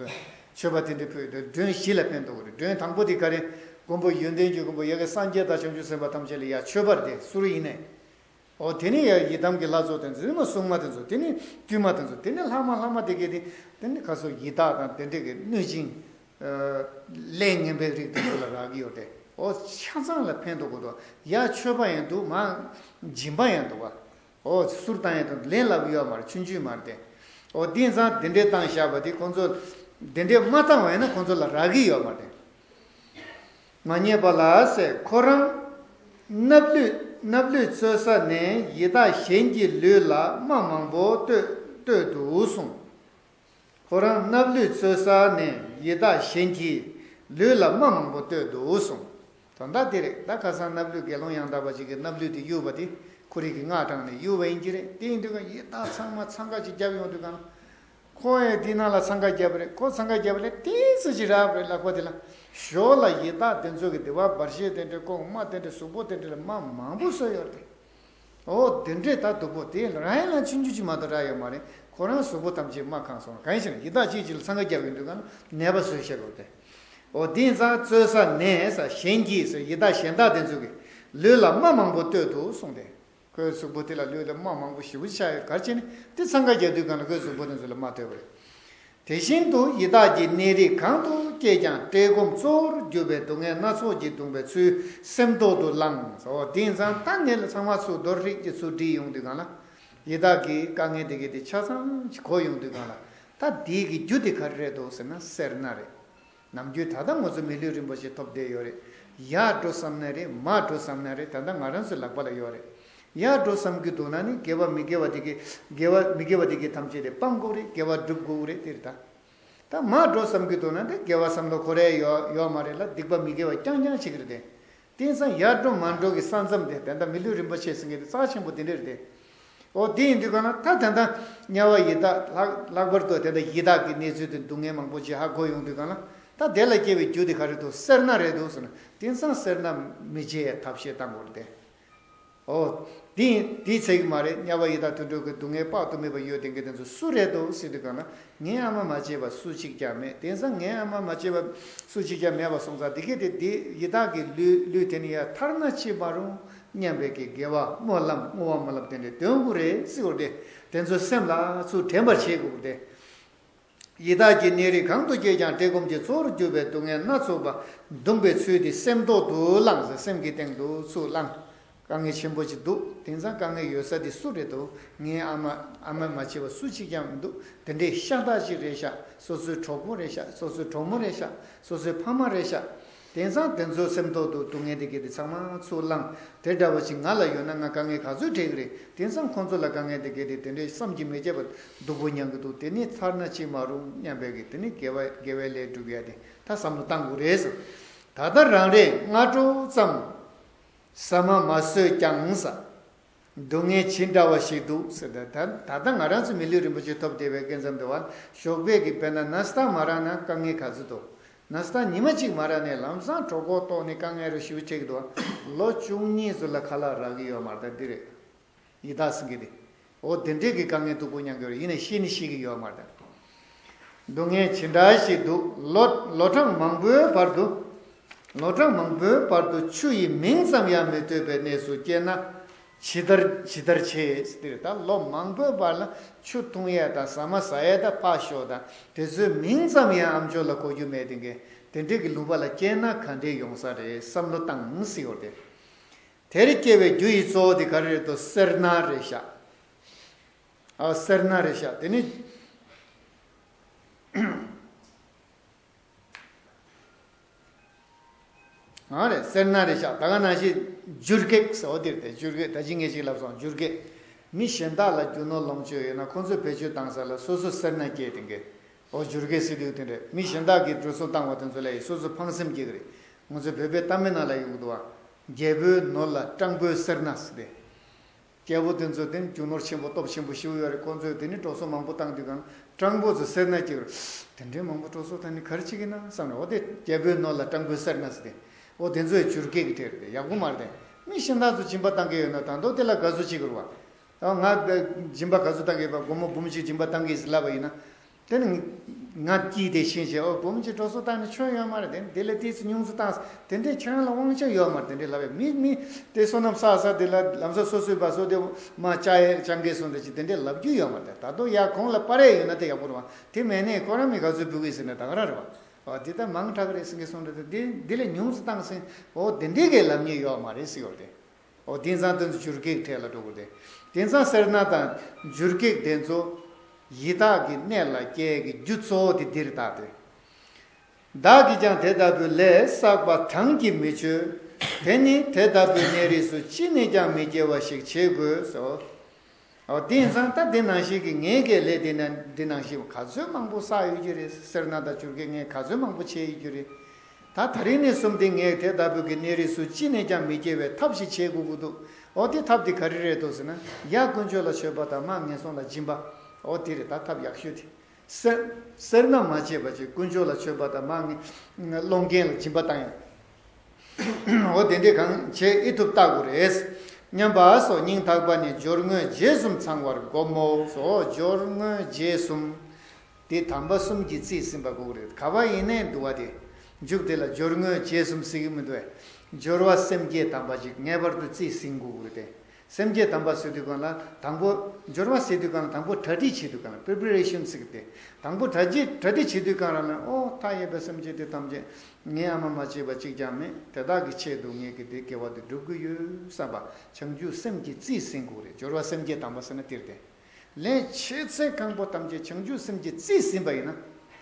ཚོས་མཆོད་པ་དེ་འདྲ་ཕུལ་དུས་མགྲོན་བཞི་ལ་ཕན་ཐོགས་རེད། མགྲོན་དང་པོ་དེ་ག་རེ། མགོན་པོ་ཡོན་ཏན་གྱི་མགོན་པོ་ཡ་གི་སངས་རྒྱས་དང་བྱང་ཆུབ་སེམས་དཔའ་ཐམས་ཅད་ལ་ཡ་མཆོད་པ་རེད་དེ། གསུར་ཡིན་ནས། འོ་དེ་ནས་ཡ་ཡི་དམ་གྱི་ལྷ་ཚོགས་དེ་ཚོ། དེ་ནས་སྲུང་མ་དེ་ཚོ། དེ་ནས་བཙུན་མ་དེ་ཚོ། དེ་ནས་ལྷག་མ་ལྷག་མ་དེ་གས་དེ། དེ་ནས་ཁ་སོ་ཡི་དྭགས་དང་དེ་འདྲ་གི་གནོད་སྦྱིན། ལས་ངན་པའི་རིགས་དེ་ཚོ་ལ་རག་གི་ཡོད་དེ། འོ་ཆ་ཚང་ལ་ཕན་ཐོགས་དགོས་འདུག། ཡ་མཆོད་པ་ཡང་འདུག། མ་སྦྱིན་པ་ཡང་འདུག་བ། འོ་གསུར་བཏང་ཡང་འདུག། ལན་སླ་པོ་ཡོད་མ་རེད། ཆུང་ཆུང་མ་རེད་དེ། འོ་དེང་སང་དེ་འདྲའི་བཏང་བཞག་པ་དེ་ཁོང་ཚོ་དེ་འདྲའི་མ་བཏང་བ་ཡིན་ན་ཁོང་ཚོ་ལ་རག་གི་ཡོད་མ་རེད། མ་རྙེད་པ་ལ་ཟེར། ཁོ་རང་སྣབས་ལུད་ སྣབས་ལུད་བཙོས་ས་ནས་ཡི་དྭགས་གཞན་གྱིས་ལུད་ལ་རྨ་མང་པོ་གཏོད་གཏོད་དུ་སོང་། ཁོ་རང་སྣབས་ལུད་བཙོས་ས་ནས་ཡི་དྭགས་གཞན་གྱིས་ལུད་ལ་རྨ་མང་པོ་གཏོད་དུ་སོང་། དོན་དག་དེ་རེད། ད་ཁ་སང་སྣབས་ལུད་དགེ་སློང་ཡང་དག་པ་ཅིག་གིས་སྣབས་ལུད་དེ་གཡུགས་པ་དེ་ཁོ་རང་གིས་སྔགས་བགྲངས་ནས་གཡུགས་པ་ཡིན་གྱི་རེད། དེ་ཡིན་དུས་ཀ་ཡི་དྭགས་ཚང་མ་འཚང་ཁ་ཅིག་བརྒྱབ་ཡོང་དུས་ཀ་ཁོ་ཡང་དེའི་ནང་ལ་འཚང་ཁ་བརྒྱབ་པ་རེད། ཁོ་འཚང་ཁ་བརྒྱབ་པ་ལས་ཏོག་ཙམ་ཅིག་རག་པ་རེད། ལག་པ་དེ་ལ་ཞོར་ལ་ཡི་དྭགས་དེ་ཚོ་གིས་དེ་བ་བར་ཤེད་དེ་འདྲ་ཁོ་རྨ་དེ་འདྲ་གཟུགས་པོ་དེ་འདྲ་ལ་རྨ་མང་པོ་བཟོས་ཡོད་རེད། འོ་དེ་འདྲས་ད་སྡུག་པོ་དེ་རང་ཡིན་ལ་ཆུང་ཆུང་ཅིག་མ་གཏོགས་རག་ཡོད་མ་རེད། ཁོ་རང་གཟུགས་པོ་ཐམས་ཅད་རྨ་གང་སོང་། གང་ཡིན་ཟེར་ན་ཡི་དྭགས་གཅིག་གཅིག་ལ་འཚང་ཁ་བརྒྱབ་ཡོང་དུས་ཀ་ནས་ནད་པ་བཟོས་བཞག་ཡོད་དེ། འོ་དེ་ཡིན་ཙང་བཙོས་ས་ནས་ས་གཞན་གྱིས་ས་ཡི་དྭགས་གཞན་དག་དེ་ཚོ་གིས་ལུད་ལ་རྨ་མང་པོ་གཏོད་དུ་སོང་སྟེ། ཁོའི་གཟུགས་པོ་དེ་ལ་ལུད་ལ་རྨ་མང་པོ་ཞེ་པོ་ཆགས་ཡོད། ག་རེ་བྱས་ནས་དེ་འཚང་ཁ་རྒྱག་དུས་གང་ལ་ཁོའི་གཟུགས་པོ་དེ་ཚོ་ལ་རྨ་གཏོད་པ་རེད། དེ་བཞིན་དུ་ཡི་དྭགས་ཀྱི་གནས་རིས་གང་དུ་སྐྱེས་ཀྱང་བཀྲེས་སྐོམ་གཙོ་བོར་གྱུར་པའི་སྡུག་བསྔལ་སྣ་ཚོགས་ཀྱིས་གདུང་བའི་ཚུལ་སེམས་རྟོག་ཏུ་བླངས་སོ། དེ་ཡིན་ཙང་ད་ངས་ལ་ཚང་མ་ཚུར་མདོར་བསྡུས་ཀྱི་ཚུར་བསྒྲིལ་ཡོང་དུས་གང་ལ། ཡི་དྭགས་ཀྱི་དཀའ་ངལ་དེ་གའི་དེ་ཆ་ཚང་ཞིག་གོ་ཡོང་དུས་གང་ལ། ད་དེའི་གི་རྒྱུ་དེ་ག་རེ་རེད་འདུག་ཟེར་ན་སེར་སྣ་རེད། ནམ་རྒྱུན་ད་ལྟ་ང་ཚོ་མི་ལུས་རིན་པོ་ཆེ་ཐོབ་བསྡད་ཡོད་རེད། ཡར་འགྲོ་བསམ་ནའི་རེད། མར་འགྲོ་བསམ་ནའི་རེད། ད་ལྟ་ང་རང་ཚོའི་ལག་པ་ལ་ཡོད་རེད། ཡར་འགྲོ་བསམ་གྱི་འདུག་ན་ནི་དགེ་བ་མི་དགེ་བ་དེ་གའི་དགེ་བ་མི་དགེ་བ་དེ་གའི་ཐམས་ཅད་དེ་སྤང་དགོས་རེད། དགེ་བ་སྒྲུབ་དགོས་རེད། དེ་རེད་ད། ད་མར་འགྲོ་བསམ་གྱི་འདུག་ན་དེ་དགེ་བ་བསམ་བློ་འཁོར་ཡས་ཡོད་ཡོད་མ་རེད་ལ། སྡིག་པ་མི་དགེ་བ་རྐྱང་རྐྱང་བྱེད་ཀྱི་རེད་དེ། དེང་སང་ཡར་འགྲོ་མར་འགྲོ་གི་ས་མཚམས་དེ་ད་ལྟ་མི་ལུས་རིན་པོ་ཆེ་ཟེར་མཁན་དེ་རྩ་ཆེན་པོ་དེ་འདྲ་རེད་དེ། འོ་དེ་ཡིན་དུས་གང་ལ་ད་ད་ལྟ་དམྱལ་བ་ཡི་དྭགས་ལྷག་ལྷག་པར་དུ་དེ་འདྲ་ཡི་དྭགས་ཀྱི་གནས་ཚུལ་དེ་སྡུག་བསྔལ་མང་པོ་ཅིག་ཧ་གོ་ཡོང་དུས་གང་ལ། ད་དེ་ལ་སྐྱེ་བའི་རྒྱུ་དེ་ག་རེ་འདུག་སེར་སྣ་རེད་འདུག་ཟེར་ན། དེང་སང་སེར་སྣ་མི་བྱེད་ཐབས་ཤེས་བཏང་དགོས་རེད་དེ། འོ། དེ་ཡིན་དེའི་ཚད་ཀྱི་མ་རེད། དམྱལ་བ་ཡི་དྭགས་དུད་འགྲོ་གི་སྡུག་བསྔལ་དཔག་ཏུ་མེད་པ་ཡོད་དེ་གི་དེ་ཚོ་སུ་རེད་འདུག་ཟེར་དུས་གང་ལ། ངའི་ཨ་མ་མ་བྱས་པ་སུ་གཅིག་ཀྱང་མེད། དེང་སང་ངའི་ཨ་མ་མ་བྱས་པ་སུ་གཅིག་ཀྱང་མེད་པ་སོང་ཙང་། དེ་གི་དེ་དེ་ཡི་དྭགས་ཀྱི་ལུས་ལུས་དེ་ནི་ཡང་ཐར་ན་ཅི་མ་རུང་སྙམ་པའི་གི་དགེ་བ་སྨོན་ལམ་བསྔོ་བ་སྨོན་ལམ་དེ་འདྲ་འདོན་དགོས་རེད་ཟེར་བ་རེད། དེ་ཚོ་སེམས་ལ་ཚུར་དྲན་པར་བྱེད་དགོས་རེད། ཡི་དྭགས་ཀྱི་གནས་རིས་གང་དུ་སྐྱེས་ཀྱང་བཀྲེས་སྐོམ་གྱི་གཙོ་བོར་གྱུར་པའི་སྡུག་བསྔལ་སྣ་ཚོགས་པ་གདུང་བའི་ཚུལ་དེ་སེམས་རྟོག་ཏུ་བླངས་ཟེར། སེམས་ཀྱི་སྟེང་དུ་ཚུར་བླངས། དཀའ་ངལ་ཆེན་པོ་ཅིག་འདུག་དེང་སང་དཀའ་ངལ་ཡོད་ས་དེ་སུ་རེད་འདུག་ངའི་ཨ་མ་ཨ་མ་མ་བྱས་པ་སུ་གཅིག་ཀྱང་མི་འདུག་དེ་འདྲའི་ཤ་སྟག་ཅིག་རེད་ཤག་སོ་སོའི་གྲོགས་པོ་རེད་ཤག་སོ་སོའི་གྲོགས་མོ་རེད་ཤག་སོ་སོའི་ཕ་མ་རེད་ཤག་དེང་སང་དེ་ཚོའི་སེམས་ཐོག་ཏུ་སྡུག་བསྔལ་དེ་གའི་དེ་ཚང་མ་ཚུར་བླངས། དེ་འདྲ་བ་ཞིག་ང་ལ་ཡོད་ན་ང་དཀའ་ངལ་ག་ཚོད་འཕྲད་ཀྱི་རེད། དེང་སང་ཁོང་ཚོ་ལ་དཀའ་ངལ་དེ་གའི་དེ་དེ་འདྲའི་བསམ་གྱིས་མི་ཁྱབ་པ་སྡུག་པོ་མྱང་གི་འདུག་དེ་ནི་ཚར་ན་ཅི་མ་རུང་སྙམ་པའི་གི་དེ་ནི་དགེ་བ་དགེ་བའི་ལས་སྒྲུབ་ཡ་དེ་ད་བསམ་བློ་བཏང་དགོས་རེད་ཟེར། ད་ལྟ་རང་རེས་སྔ་དྲོ་ཙམ་ཟ་མ་མ་ཟོས་ཀྱང་ཟ། སྡུག་བསྔལ་ཇི་འདྲ་བ་ཞིག་འདུག་ཟེར། ད་ད་ད་ལྟ་ང་རང་ཚོ་མི་ལུས་རིན་པོ་ཆེ་ཐོབ་བསྡད་པའི་སྐལ་མཚམས་འདི་བ་ཞོགས་པའི་གི་དཔེར་ན་ན་སྟ་མ་རག་ན་དཀའ་ངལ་ག་ཚོད་འདུག་ན་སྟ་ཉི་མ་གཅིག་མ་རག་ནས་ལམ་སང་གྲོད་ཁོག་ལྟོགས་ནས་དཀའ་ངལ་རུ་ཞེ་པོ་འཕྲད་ཀྱི་འདུག་ལོ་བཅུ་གཉིས་ཚོ་ལ་ཁ་ལག་རག་གི་ཡོད་མ་རེད། ད་འདི་རེད། ཡི་དྭགས་ཟེར་མཁན་དེ། འོ་དེ་འདྲས་ཀྱི་དཀའ་ངལ་སྡུག་པོ་མྱང་གི་ཡོད་རེད། ཡིན་ནའི་ཤི་ནི་ཤི་གི་ཡོད་མ་རེད། སྡུག་བསྔལ་ཇི་འདྲ་ཞིག་འདུག་ལོ་ལོ་གྲངས་མང་པོའི་བར་དུ། ལོ་གྲངས་མང་པོའི་བར་དུ་ཆུ་ཡི་མིང་ཙམ་ཡང་མི་ཐོས་པའི་གནས་སུ་སྐྱེས་ན་ཇི་ལྟར་ཇི་ལྟར་བྱེད་ཟེར། ད་ལོ་མང་པོའི་བར་ལ་ཆུ་འཐུང་ཡས་དང་ཟ་མ་ཟ་ཡས་དང་ཕག་ཤོག་དང་དེ་ཚོའི་མིང་ཙམ་ཡང་ཨ་མཆོག་ལ་གོ་རྒྱུ་མེད་དེ་གའི་དེ་འདྲས་ཀྱི་ལུང་པ་ལ་སྐྱེས་ན་ག་འདྲས་ཡོང་ས་རེད། བསམ་བློ་བཏང་ཟེར་ཡོད་རེད། དེར་སྐྱེ་བའི་རྒྱུ་ཡི་གཙོ་བོ་དེ་ག་རེ་རེད་དོ། སེར་སྣ་རེད་ཤག་ཨ་སེར་སྣ་རེད་ཤག་དེ་ནི། ཨ་རེད། སེར་སྣ་རེད་ཤག་ད་ག་ནང་བཞིན་འཇུར་གེགས་ཟེར་བ་དེ་རེད་དེ། འཇུར་གེགས་ད་ཅི་ངས་ཅིག་ལབ་སོང་། འཇུར་གེགས། མི་གཞན་དག་ལ་རྒྱུ་ནོར་ལོངས་སྤྱོད་ཡོད་ན་ཁོང་ཚོས་བེད་སྤྱོད་བཏང་ས་ལ་སོ་སོ་སེར་སྣ་སྐྱེས་དེ་གའི། འོ་འཇུར་གེགས་ཟེར་དུས་དེ་འདྲས་མི་གཞན་དག་གིས་འགྲོ་སོང་བཏང་བ་དེ་ཚོ་ལ་ཡི་སོ་སོ་ཕངས་སེམས་སྐྱེ་གི་རེད། ང་ཚོའི་བོད་པའི་གཏམ་དཔེ་ནང་ལ་ཡོང་གི་འདུག་བ། རྒྱལ་པོའི་ནོར་ལ་སྤྲང་པོའི་སེར་སྣ་ཟེར་ཏེ། རྒྱལ་པོ་དེ་ཚོ་དེ་ནི་རྒྱུ་ནོར་ཆེན་པོ་སྟོབས་ཆེན་པོ་ཞེ་པོ་ཡོད་རེད། ཁོང་ཚོས་དེ་ནི་འགྲོ་སོང་མང་པོ་བཏང་དུས་གང་སྤྲང་པོ་ཚོ་སེར་སྣ་སྐྱེ་གི་རེད། དེ་འདྲའི་མང་པོ་འགྲོ་སོང་བཏང་ནི་ག་རེ་བྱེད་ཀྱི་ན་བསམ་རེད། འོ་དེ་རྒྱལ་པོའི་ནོར་ལ་སྤྲང་པོའི་སེར་སྣ་ཟེར་ཏེ། འོ་དེ་ཚོས་འཇུར་གེགས་ཀྱི་གྲས་རེད། ཡག་པོ་མ་རེད་དེ། མི་གཞན་དག་ཚོ་སྦྱིན་པ་བཏང་གི་ཡོད་ན་ད་དུང་དེ་ལ་དགའ་བསུ་བྱེད་དགོས་རེད་བ། ང་སྦྱིན་པ་ག་ཚོད་བཏང་གི་ཡོད་པ། སྒོར་མོ་འབུམ་གཅིག་སྦྱིན་པ་བཏང་གི་ཡིན་ཟེར་ལབ་པ་ཡིན་ན། དེ་ནི་ང་སྐྱིད་དེ་ཤེས་བྱས། ཨོ་འབུམ་གཅིག་འགྲོ་སོང་བཏང་ནས་ཆོ་ཡོད་མ་རེད། དེ་དེ་ལས་ཏོག་ཙམ་ཉུང་ཙམ་བཏང་། དེ་འདྲས་ཁྱོད་རང་ལ་དབང་ཆ་ཡོད་མ་རེད། དེ་འདྲས་ལབ་པས་མི་མི་དེ་བསོད་ནམས་བསགས་ས་དེ་ལ་ལམ་སང་སོ་སོའི་བ་སོ་དེ་མ་བཅའ་ཡས་བཅང་གི་སོང་། དེ་ཅི་དེ་འདྲས་ལབ་རྒྱུ་ཡོད་མ་རེད། ད་དུང་ཡ་གོང་ལ་སྤར་ཡས་ཡོད་ན་དེ་ཡག་པོ་རེད་བ། དེ་མེད་ནས་ཁོ་རང་མི་ག་ཚོད་འབུལ་གི་ཟེར་ན་ད་ག་རང་རེད་བ། ཨོ་དེ་ད་མང་དྲགས་རེད་ཟེར་གི་སོང་རེད། དེ་དེ་ལས་ཉུང་ཙམ་བཏང་ཟིན། ཨོ་དེ་འདྲས་གས་ལབ་མཁན་ཡོད་མ་རེད་ཟེར་ཡོད་རེད། འོ་དེང་སང་དེ་ཚོ་འཇུར་གེགས་གྲས་ལ་འགྲོ་དགོས་ཏེ། དེང་སང་སེར་སྣ་དང་འཇུར་གེགས་དེ་ཚོ་ཡི་དྭགས་ཀྱི་གནས་ལ་སྐྱེ་གི་རྒྱུ་གཙོ་བོ་དེ་འདིར་བཏགས་ཏེ། བདག་གིས་ཀྱང་དེ་ལྟ་བུའི་ལས་བསགས་པ་གྲངས་ཀྱིས་མི་ཆོད། དེ་ནི་དེ་ལྟ་བུའི་གནས་རིས་སུ་ཅི་ནས་ཀྱང་མི་སྐྱེ་བ་ཞིག་བྱེད་དགོས་སོ། འོ་དེ་ཡིན་ཙང་ད་དེ་ནང་བཞིན་གྱི་ངེད་ཀྱི་ལས་དེ་ན་འདི་ནང་བཞིན་ག་ཚོད་མང་པོ་བསགས་ཡོད་ཀྱི་རེད། སེར་སྣ་དང་བྱུར་སྐྱེས་ངས་ག་ཚོད་མང་པོ་བྱས་ཡོད་ཀྱི་རེད། ད་ད་རིང་ནས་བཟུང་སྟེ་ངས་དེ་ལྟ་བུ་གི་གནས་རིས་སུ་ཅི་ནས་ཀྱང་མི་སྐྱེ་བའི་ཐབས་ཤིག་བྱེད་དགོས་ཀྱི་འདུག་འོ་དེ་ཐབས་དེ་ག་རེ་རེད་འདུག་ཟེར་ན། ཡ་དཀོན་མཆོག་ལ་མཆོད་པ་དང་མ་ངན་སོང་ལ་སྦྱིན་པ། འོ་དེ་རེད། ད་ཐབས་ཡག་ཤོས་དེ། སེར་སེར་སྣ་མ་བྱེད་པ་ཅིག་དཀོན་མཆོག་ལ་མཆོད་པ་དང་མ་ངན་སློང་མཁན་ལ་སྦྱིན་པ་བཏང་ཡ། འོ་དེ་འདྲས་གང་བྱེད་ཨེ་ཐུབ་བལྟ་དགོས་རེད། སྙམ་པ་སོགས་སྙིང་ཐག་པ་ནས་སྦྱོར་དངོས་རྗེས་གསུམ་ཚང་བར་བསྒོམ་མོ། སོགས་སྦྱོར་དངོས་རྗེས་གསུམ། དེ་དམ་པ་གསུམ་གྱིས་རྩིས་ཟིན་པ་དགོས་ཀྱི་རེད། ག་བ་ཡིན་ནའི་འདུག་བ་དེ། མཇུག་དེ་ལ་སྦྱོར་དངོས་རྗེས་གསུམ་ཟེར་གྱི་མི་འདུག་བས། སྦྱོར་བ་སེམས་བསྐྱེད་དམ་པ་ཅིག་ངེས་པར་དུ་རྩིས་ཟིན་དགོས་ཀྱི་རེད་དེ། སེམས་བསྐྱེད་དམ་པ་ཟེར་དུས་གང་ལ་དང་པོ། སྦྱོར་བ་ཟེར་དུས་གང་ལ་དང་པོ་གྲ་སྒྲིག་བྱེད་དུས་གང་ལ་preparation་ཟེར་གྱི་དེ། དང་པོ་གྲ་སྒྲིག་གྲ་སྒྲིག་བྱེད་དུས་གང་ལ་ལ་ཨོ་མཐའ་ཡས་པའི་སེམས་བསྐྱེད་དེ་ཐམས་ཅད་ངས་ཨ་མ་མ་བྱས་པ་གཅིག་ཀྱང་མེད། དེ་དག་གི་ཆེད་དུ་ངས་ཀྱི་དེ་དགེ་བ་དེ་སྒྲུབ་ཀྱི་ཡོད་བསམ་པ་བྱང་ཆུབ་སེམས་ཀྱིས་རྩིས་ཟིན་དགོས་རེད། སྦྱོར་བ་སེམས་བསྐྱེད་དམ་པ་ཟེར་ན་དེར་བརྟེན། ལན་ཆེས་ཚེ་གང་པོ་ཐམས་ཅད་བྱང་ཆུབ་སེམས་ཀྱིས་རྩིས་ཟིན་པ་ཡིན་ན།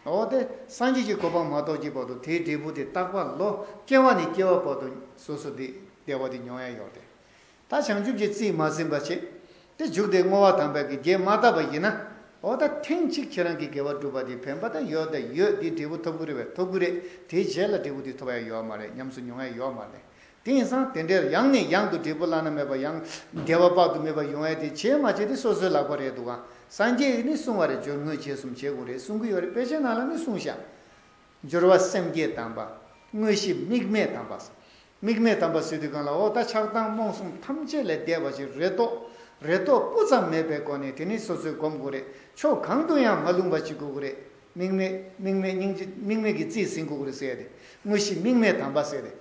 འོ་དེ་སངས་རྒྱས་ཀྱི་གོ་འཕང་མ་ཐོབ་ཀྱི་བར་དུ་དེའི་འབྲས་བུ་དེ་རྟག་པར་ལོ་སྐྱེ་བ་ནས་སྐྱེ་བ་བར་དུ་སོ་སོ་དེ་བདེ་བ་དེ་མྱོང་ཡ་ཡོད་དེ། ད་བྱང་ཆུབ་ཀྱི་རྩིས་མ་ཟིན་པ་བྱེད། དེ་མཇུག་དེ་བསྔོ་བ་དམ་པའི་གི་རྒྱས་མ་བཏབ་པ་ཡིན་ན། འོ་ད་ཐེངས་གཅིག་ཁྱེད་རང་གི་དགེ་བ་སྒྲུབ་པ་དེ་ཕན་པ་ད་ཡོད་ད་ཡོད། དེ་འབྲས་བུ་ཐོབ་ཀྱི་རེད་བས། ཐོབ་ཀྱི་རེད། དེའི་རྗེས་ལ་འབྲས་བུ་དེ་ཐོབ་ཡ་ཡོད་མ་རེད། ཉམས་སུ་མྱོང་ཡ་ཡོད་མ་རེད། དེ་ཡིན་ཙང་དེ་འདྲའི་ཡང་ནས་ཡང་དུ་འབྲས་བུ་བླ་ན་མེད་པ་ཡང་བདེ་བ་དཔག་ཏུ་མེད་པ་ཡོང་ཡ་དེ་བྱེད་མ་བྱེད་དེ་སོ་སོའི་ལག་པ་རེད་འདུག་ག་སངས་རྒྱས་ཀྱིས་ནི་གསུང་བ་རེད། སྦྱོར་དངོས་རྗེས་གསུམ་བྱེད་དགོས་རེད་གསུང་གི་ཡོད་རེད། དཔེ་ཆའི་ནང་ལ་ནི་གསུངས་ཤག་སྦྱོར་བ་སེམས་བསྐྱེད་དམ་པ། དངོས་གཞི་དམིགས་མེད་དམ་པ། དམིགས་མེད་དམ་པ་ཟེར་དུས་གང་ལ་འོ་ད་ཆགས་སྡང་རྨོངས་གསུམ་ཐམས་ཅད་ལས་འདས་པ་ཞིག་རེ་དོགས། རེ་དོགས་སྤུ་ཙམ་མེད་པའི་སྒོ་ནས་དེ་ནི་སོ་སོས་སྒོམ་དགོས་རེད། ཕྱོགས་གང་དུ་ཡང་མ་ལྷུང་བ་ཞིག་དགོས་ཀྱི་རེད། དམིགས་མེད་དམིགས་མེད་སྙིང་རྗེ་དམིགས་མེད་ཀྱི་རྩིས་ཟིན་དགོས་ཀྱི་རེད་ཟེར་ཡ་དེ། དངོས་གཞི་དམིགས་མེད་དམ་པ་ཟེར་ཏེ།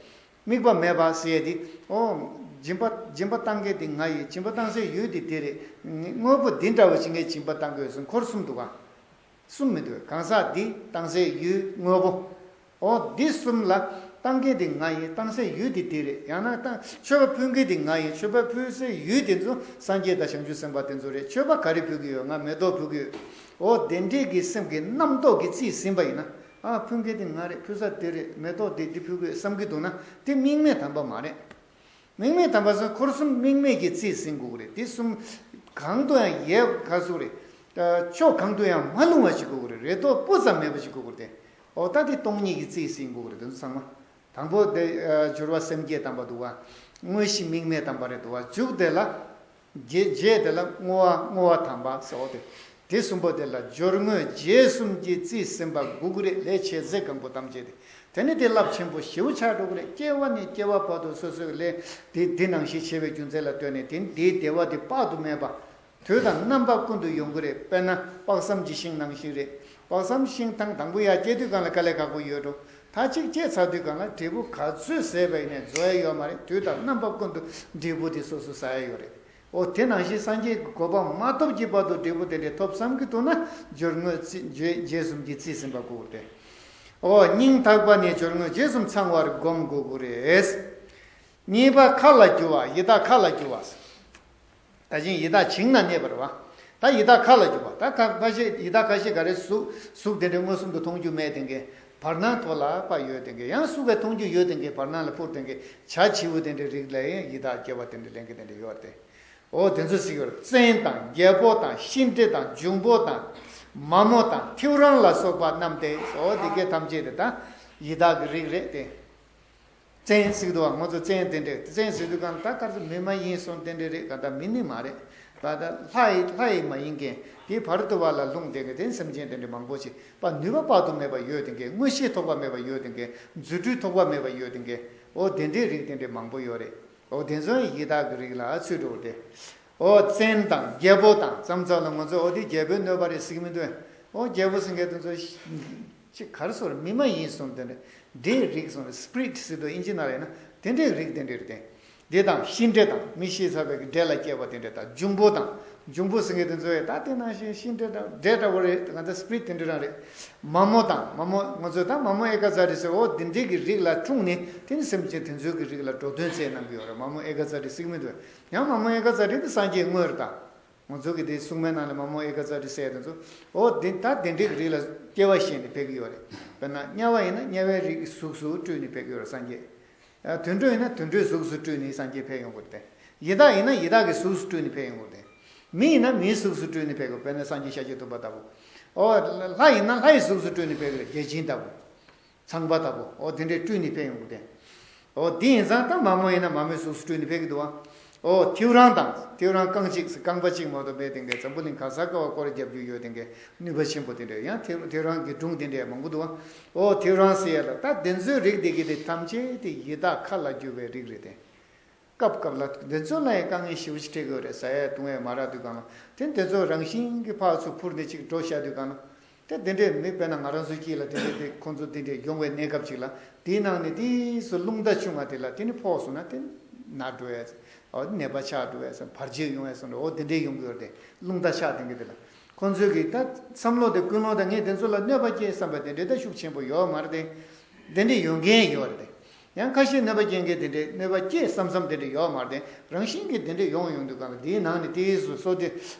དམིགས་པ་མེད་པ་ཟེར་ཡ་དེ། ཨོ། སྦྱིན་པ་སྦྱིན་པ་བཏང་མཁན་དེ་ང་ཡིན། སྦྱིན་པ་བཏང་སའི་ཡུལ་དེ་དེ་རེད། དངོས་པོ་འདི་འདྲ་བ་ཞིག་ངས་སྦྱིན་པ་བཏང་དགོས་སོང་འཁོར་གསུམ་འདུག་ག་གསུམ་མི་འདུག་གང་ཟག་འདི་བཏང་སའི་ཡུལ་དངོས་པོ། འོ་འདི་གསུམ་ལ་བཏང་མཁན་དེ་ང་ཡིན། བཏང་སའི་ཡུལ་དེ་དེ་རེད། ཡང་ན་བཏང་མཆོད་པ་ཕུལ་མཁན་དེ་ང་ཡིན། མཆོད་པ་ཕུལ་སའི་ཡུལ་དེ་ཚོ་སངས་རྒྱས་དང་བྱང་ཆུབ་སེམས་དཔའ་དེ་ཚོ་རེད། མཆོད་པ་ག་རེ་ཕུལ་གྱི་ཡོད། ང་མེ་ཏོག་ཕུལ་གྱི་ཡོད། འོ་དེ་འདྲས་ཀྱི་སེམས་ཀྱི་རྣམ་རྟོག་གི་རྩིས་ཟིན་པ་ཡིན་ན། ཨ་ཕུལ་མཁན་དེ་ང་རེད། ཕུལ་ས་དེ་རེད། མེ་ཏོག་དེ་འདི་ཕུལ་གྱི་ཡོད་བསམ་གྱི་འདུག་ན་དེ་དམིགས་མེད་དམ་པ་མ་རེད། དམིགས་མེད་དམ་པ་ཟེར་འཁོར་གསུམ་དམིགས་མེད་ཀྱི་རྩིས་ཟིན་དགོས་ཀྱི་རེད། དེ་གསུམ་གང་དུ་ཡང་ཡལ་ག་ཟུག་རེད། ཕྱོགས་གང་དུ་ཡང་མ་ལྷུང་བ་ཞིག་དགོས་ཀྱི་རེད། རེ་དོགས་སྤུ་ཙམ་མེད་པ་ཞིག་དགོས་ཀྱི་རེད་དེ། འོ་ད་དེ་སྟོང་ཉིད་ཀྱི་རྩིས་ཟིན་དགོས་ཀྱི་རེད། དེ་ཚོ་ཚང་མ། དང་པོ་དེ་སྦྱོར་བ་སེམས་བསྐྱེད་དམ་པ་འདུག་བ། དངོས་གཞི་དམིགས་མེད་དམ་པ་རེད་འདུག་བ། མཇུག་དེ་ལ། རྗེས་རྗེས་དེ་ལ་བསྔོ་བ་བསྔོ་བ་དམ་པ་ཟེར་བ་དེ། དེ་གསུམ་པོ་དེ་ལ་སྦྱོར་དངོས་རྗེས་གསུམ་གྱིས་རྩིས་ཟིན་པ་དགོས་ཀྱི་རེད། ལས་བྱེད་ཚེ་གང་པོ་ཐམས་ཅད་དེ། དེ་ནི་དེ་རླབས་ཆེན་པོ་ཞེ་པོ་ཆགས་འགྲོ་གི་རེད། སྐྱེ་བ་ནས་སྐྱེ་བ་བར་དུ་སོ་སོའི་ལས་དེ་དེ་ནང་བཞིན་བྱེད་པའི་རྒྱུ་མཚན་ལ་ལྟོས་ནས་དེ་འདིའི་བདེ་བ་དེ་དཔག་ཏུ་མེད་པ། དུས་དང་རྣམ་པ་ཀུན་ཏུ་ཡོང་གི་རེད། དཔེར་ན་དཔག་བསམ་གྱི་ཤིང་ནང་བཞིན་རེད། དཔག་བསམ་ཤིང་ཐང་དང་པོ་ཡར་སྐྱེ་དུས་སྒང་ལ་དཀའ་ལས་ཁག་པོ་ཡོད་འགྲོ། ད་གཅིག་སྐྱེས་ཚར་དུས་སྒང་ལ་འབྲས་བུ་ག་ཚོད་ཟས་པ་ཡིན་ནའི་རྫོགས་ཡ་ཡོད་མ་རེད། དུས་དང་རྣམ་པ་ཀུན་ཏུ་འབྲས་བུ་དེ་སོ་སོ་ཟ་ཡ་ཡོད་རེད། འོ་དེ་ནང་བཞིན་སངས་རྒྱས་ཀྱི་གོ་འཕང་མ་ཐོབ་ཀྱི་བར་དུ་འབྲས་བུ་དེ་འདྲས་ཐོབ་བསམ་གྱི་འདུག་ན་སྦྱོར་དངོས་རྩིས་རྗེས་རྗེས་གསུམ་གྱིས་རྩིས་ཟིན་པ་དགོས་ཏེ། འོ་སྙིང་ཐག་པ་ནས་སྦྱོར་དངོས་རྗེས་གསུམ་ཚང་བར་སྒོམ་དགོས་ཀྱི་རེད། གཉིས་པ་ཁ་ལ་རྒྱུ་བ། ཡི་དྭགས་ཁ་ལ་རྒྱུ་བ། ད་ཅིང་ཡི་དྭགས་བྱིངས་ན་གནས་པ་རེད་བ། ད་ཡི་དྭགས་ཁ་ལ་རྒྱུ་བ། ད་ཁ་ཁ་ཤས་ཡི་དྭགས་ཁ་ཤས་ག་རེ་གཟུགས་གཟུགས་དེ་འདྲའི་མངོན་སུམ་དུ་མཐོང་རྒྱུ་མེད་དེ་འགའི་བར་སྣང་ཐོག་ལ་པ་ཡོད་དེ་འགའི་ཡང་གཟུགས་ཀྱི་མཐོང་རྒྱུ་ཡོད་དེ་འགའི་བར་སྣང་ལ་འཕུར་དེ་འགའི་བྱ་བྱིའུ་དེ་འདྲའི་རིགས་ལ་ཡང་ཡི་དྭགས་སྐྱེ་བ་དེ་འདྲ་ལེན་གི་དེ་འདྲ་ཡོད་རེད། འོ་དེ་ཚོ་ཟེར་གྱི་ཡོད་རེད། བཙན་དང་རྒྱལ་པོ་དང་ཤིང་འབྲས་དང་འབྱུང་པོ་དང་མ་མོ་དང་ཐེའུ་རང་ལ་སོགས་པ་རྣམས་ཏེ། འོ་དེ་གའི་ཐམས་ཅད་དེ་ད་ཡི་དྭགས་ཀྱི་རིགས་རེད་དེ། བཙན་ཟེར་གྱི་འདུག་བ། ང་ཚོ་བཙན་དེ་འདྲས་བཙན་ཟེར་དུས་གང་ད་ག་ཚོད་མི་མ་ཡིན་སོང་དེ་འདྲས་རེད། ག་ད་མི་ནི་མ་རེད། ད་ད་ལྷ་ཡི་ལྷ་ཡི་མ་ཡིན་མཁན་དེ་བར་དུ་བ་ལ་ལྷུང་དེ་ག་དེ་སེམས་ཅན་དེ་འདྲས་མང་པོ་ཞིག་པ་ནུས་པ་དཔག་ཏུ་མེད་པ་ཡོད་དེ་གའི་མངོན་ཤེས་ཐོགས་པ་མེད་པ་ཡོད་དེ་གའི་རྫུ་འཕྲུལ་ཐོགས་པ་མེད་པ་ཡོད་དེ་གའི་འོ་དེ་འདྲས་རིགས་དེ་འདྲས་མང་པོ་ཡོད་རེད། འོ་དེ་ཚོ་ཡི་དྭགས་ཀྱི་རིགས་ལ་ཚུད་འགྲོ་དེ། འོ་བཙན་དང་རྒྱལ་པོ་དང་ཙམ་ཙམ་ལ་ང་ཚོ་འོ་དེ་རྒྱལ་པོའི་གནོད་པ་རེད་ཟེར་གྱི་མི་འདུག་འོ་རྒྱལ་པོ་ཟེར་མཁན་དེ་ཚོ་ཅིག་ག་རེ་ཟེར་མི་མ་ཡིན་སོང་དེ་འདྲ་འདྲེའི་རིགས་སོང་རེད། སི་པི་རི་ཊི་ཟེར་དུས་ཨིན་ཇི་ནང་ལ་ཡིན་ན་དེ་འདྲའི་རིགས་དེ་འདྲ་རེད་དེ། དེ་དང་ཤིང་འབྲས་དང་མི་ཤི་ཚར་བའི་འབྲས་ལ་སྐྱེས་པ་དེ་འདྲ་དང་འབྱུང་པོ་དང་འབྱུང་པོ་ཟེར་མཁན་དེ་ཚོ་ཡང་ད་དེ་ནང་བཞིན་ཤིང་འབྲས་དང་འབྲས་འདྲ་བོ་རེད། ང་ཚོ་སི་པི་རི་ཊི་དེ་འདྲ་རང་རེད། མ་མོ་དང་མ་མོ་ང་ཚོས་ད་མ་མོ་ཨེ་ཀ་ཙ་རི་ཟེར་འོ་དེ་འདྲའི་གི་རིགས་ལ་འཁྲུངས་ནས་དེ་ནི་སེམས་ཅན་དེ་ཚོའི་གི་རིགས་ལ་འགྲོ་དོན་མཛད་གནང་གི་ཡོད་རེད། མ་མོ་ཨེ་ཀ་ཙ་རི་ཟེར་གི་མི་འདུག་ཡང་མ་མོ་ཨེ་ཀ་ཙ་རི་དེ་སངས་རྒྱས་དངོས་རེད་ད། ང་ཚོ་གི་དེ་སྲུང་མའི་ནང་ལ་མ་མོ་ཨེ་ཀ་ཙ་རི་ཟེར་དེ་ཚོ་འོ་དེ་ད་དེ་འདྲའི་གི་རིགས་ལ་སྐྱེ་བ་བཞེས་ནས་ཕེབས་ཀྱི་ཡོད་རེད། དཔེར་ན་དམྱལ་བ་ཡིན་ན་དམྱལ་བའི་རིགས་གཟུགས་སུ་སྤྲུལ་ནས་ཕེབས་ཀྱི་ཡོད་རེད་སངས་རྒྱས། དུད་འགྲོ་ཡིན་ན་དུད་འགྲོའི་གཟུགས་སུ་སྤྲུལ་ནས་སངས་རྒྱས་ཕེབས་ཡོང་གི་རེད་དེ། ཡི་དྭགས་ཡིན་ན་ཡི་དྭགས་ཀྱི་གཟུགས་སུ་སྤྲུལ་ནས་ཕེབས་ཡོང་གི་རེད་དེ། མི་ཡིན་ན་མིའི་གཟུགས་སུ་སྤྲུལ་ནས་ཕེབས་དགོས། དཔེར་ན་སངས་རྒྱས་ཤཱཀྱ་ཐུབ་པ་ལྟ་བུ། ཨོ། ལྷ་ཡིན་ན་ལྷ་ཡི་གཟུགས་སུ་སྤྲུལ་ནས་ཕེབས་ཀྱི་རེད། བརྒྱ་བྱིན་ལྟ་བུ། ཚངས་པ་ལྟ་བུ། ཨོ་དེ་འདྲས་སྤྲུལ་ནས་ཕེབས་ཡོང་གི་རེད། ཨོ་དེ་ཡིན་ཙང་ད་མ་མོ་ཡིན་ན་མ་མོའི་གཟུགས་སུ་སྤྲུལ་ནས་ཕེབས་ཀྱི་འདུག་བ། ཨོ་ཐེའུ་རང་དང་ཐེའུ་རང་རྐང་གཅིག་རྐང་པ་གཅིག་མ་གཏོགས་མེད་དེ་འདྲས། འཛམ་བུ་གླིང་ག་ས་ག་བ་སྐོར་རྒྱབ་རྒྱུ་ཡོད་དེ་འདྲས། ནུས་པ་ཆེན་པོ་དེ་འདྲས། ཡང་ཐེའུ་ཐེའུ་རང་གི་སྒྲུང་དེ་འདྲས་མང་པོ་འདུག་བ། ཨོ་ཐེའུ་རང་ཟེར་ཡ་ལ་ད་དེ་ཚོའི་རིགས་དེ་གི་དེ་ཐམས་ཅད་དེ་ཡི་དྭགས་ཁ་ལ་རྒྱུ་བའི་རིགས་རེད་དེ། སྐབས་སྐབས་ལ་དེ་ཚོ་ལ་ཡང་དཀའ་ངལ་ཞེ་པོ་ཅིག་འཕྲད་ཀྱི་ཡོད་རེད། ཟ་ཡ་བཏུང་ཡ་མ་རག་དུས་སྒང་ལ། དེ་དེ་ཚོ་རང་བཞིན་གྱིས་ཕར་ཚུར་འཕུར་ནས་ཅིག་འགྲོ་བཞག་དུས་སྒང་ལ། དེ་དེ་འདྲའི་མི་དཔེར་ན་ང་རང་ཚོའི་དཀྱིལ་ལ་དེ་འདྲའི་དེ་ཁོང་ཚོ་དེ་འདྲའི་ཡོང་བའི་གནས་སྐབས་ཅིག་ལ། དེའི་ནང་ནས་དེའི་སུ་རླུང་རྟ་ཆུང་བ་དེ་ལ་དེ་ནི་ཕོག་སོང་ན་དེ་ན་འགྲོ་ཡ། ཨོ་ནད་པ་ཆགས་འགྲོ་ཡ་སོང་། བར་ཆད་ཡོང་ཡ་སོང་འགྲོ། ཨོ་དེ་འདྲའི་ཡོང་གི་ཡོད་རེད་དེ། རླུང་རྟ་ཆགས་དེ་འདྲ་དེ་ལ། ཁོང་ཚོས་ཀྱི་ད་བསམ་བློ་དེ་ཀུན་སློང་དང་ངས་དེ་ཚོ་ལ་གནོད་པ་སྐྱེལ་བསམ་པ་དེ་འདྲའི་ད་ཤུགས་ཆེན་པོ་ཡོད་མ་རེད་དེ། དེ་འདྲའི་ཡོང་མཁན་ཡོད་རེད་དེ། ཡང་ཁ་ཤས་གནོད་པ་སྐྱེལ་མཁན་དེ་འདྲའི་གནོད་པ་སྐྱེལ་བསམ་བསམ་དེ་འདྲ་ཡོད་མ་རེད་དེ། རང་བཞིན་གྱིས་དེ་འདྲ་ཡོང་ཡོང་དུས་སྒང་ལ་དེའི་ནང་ནས་དེའི་སུ་སོ་དེ་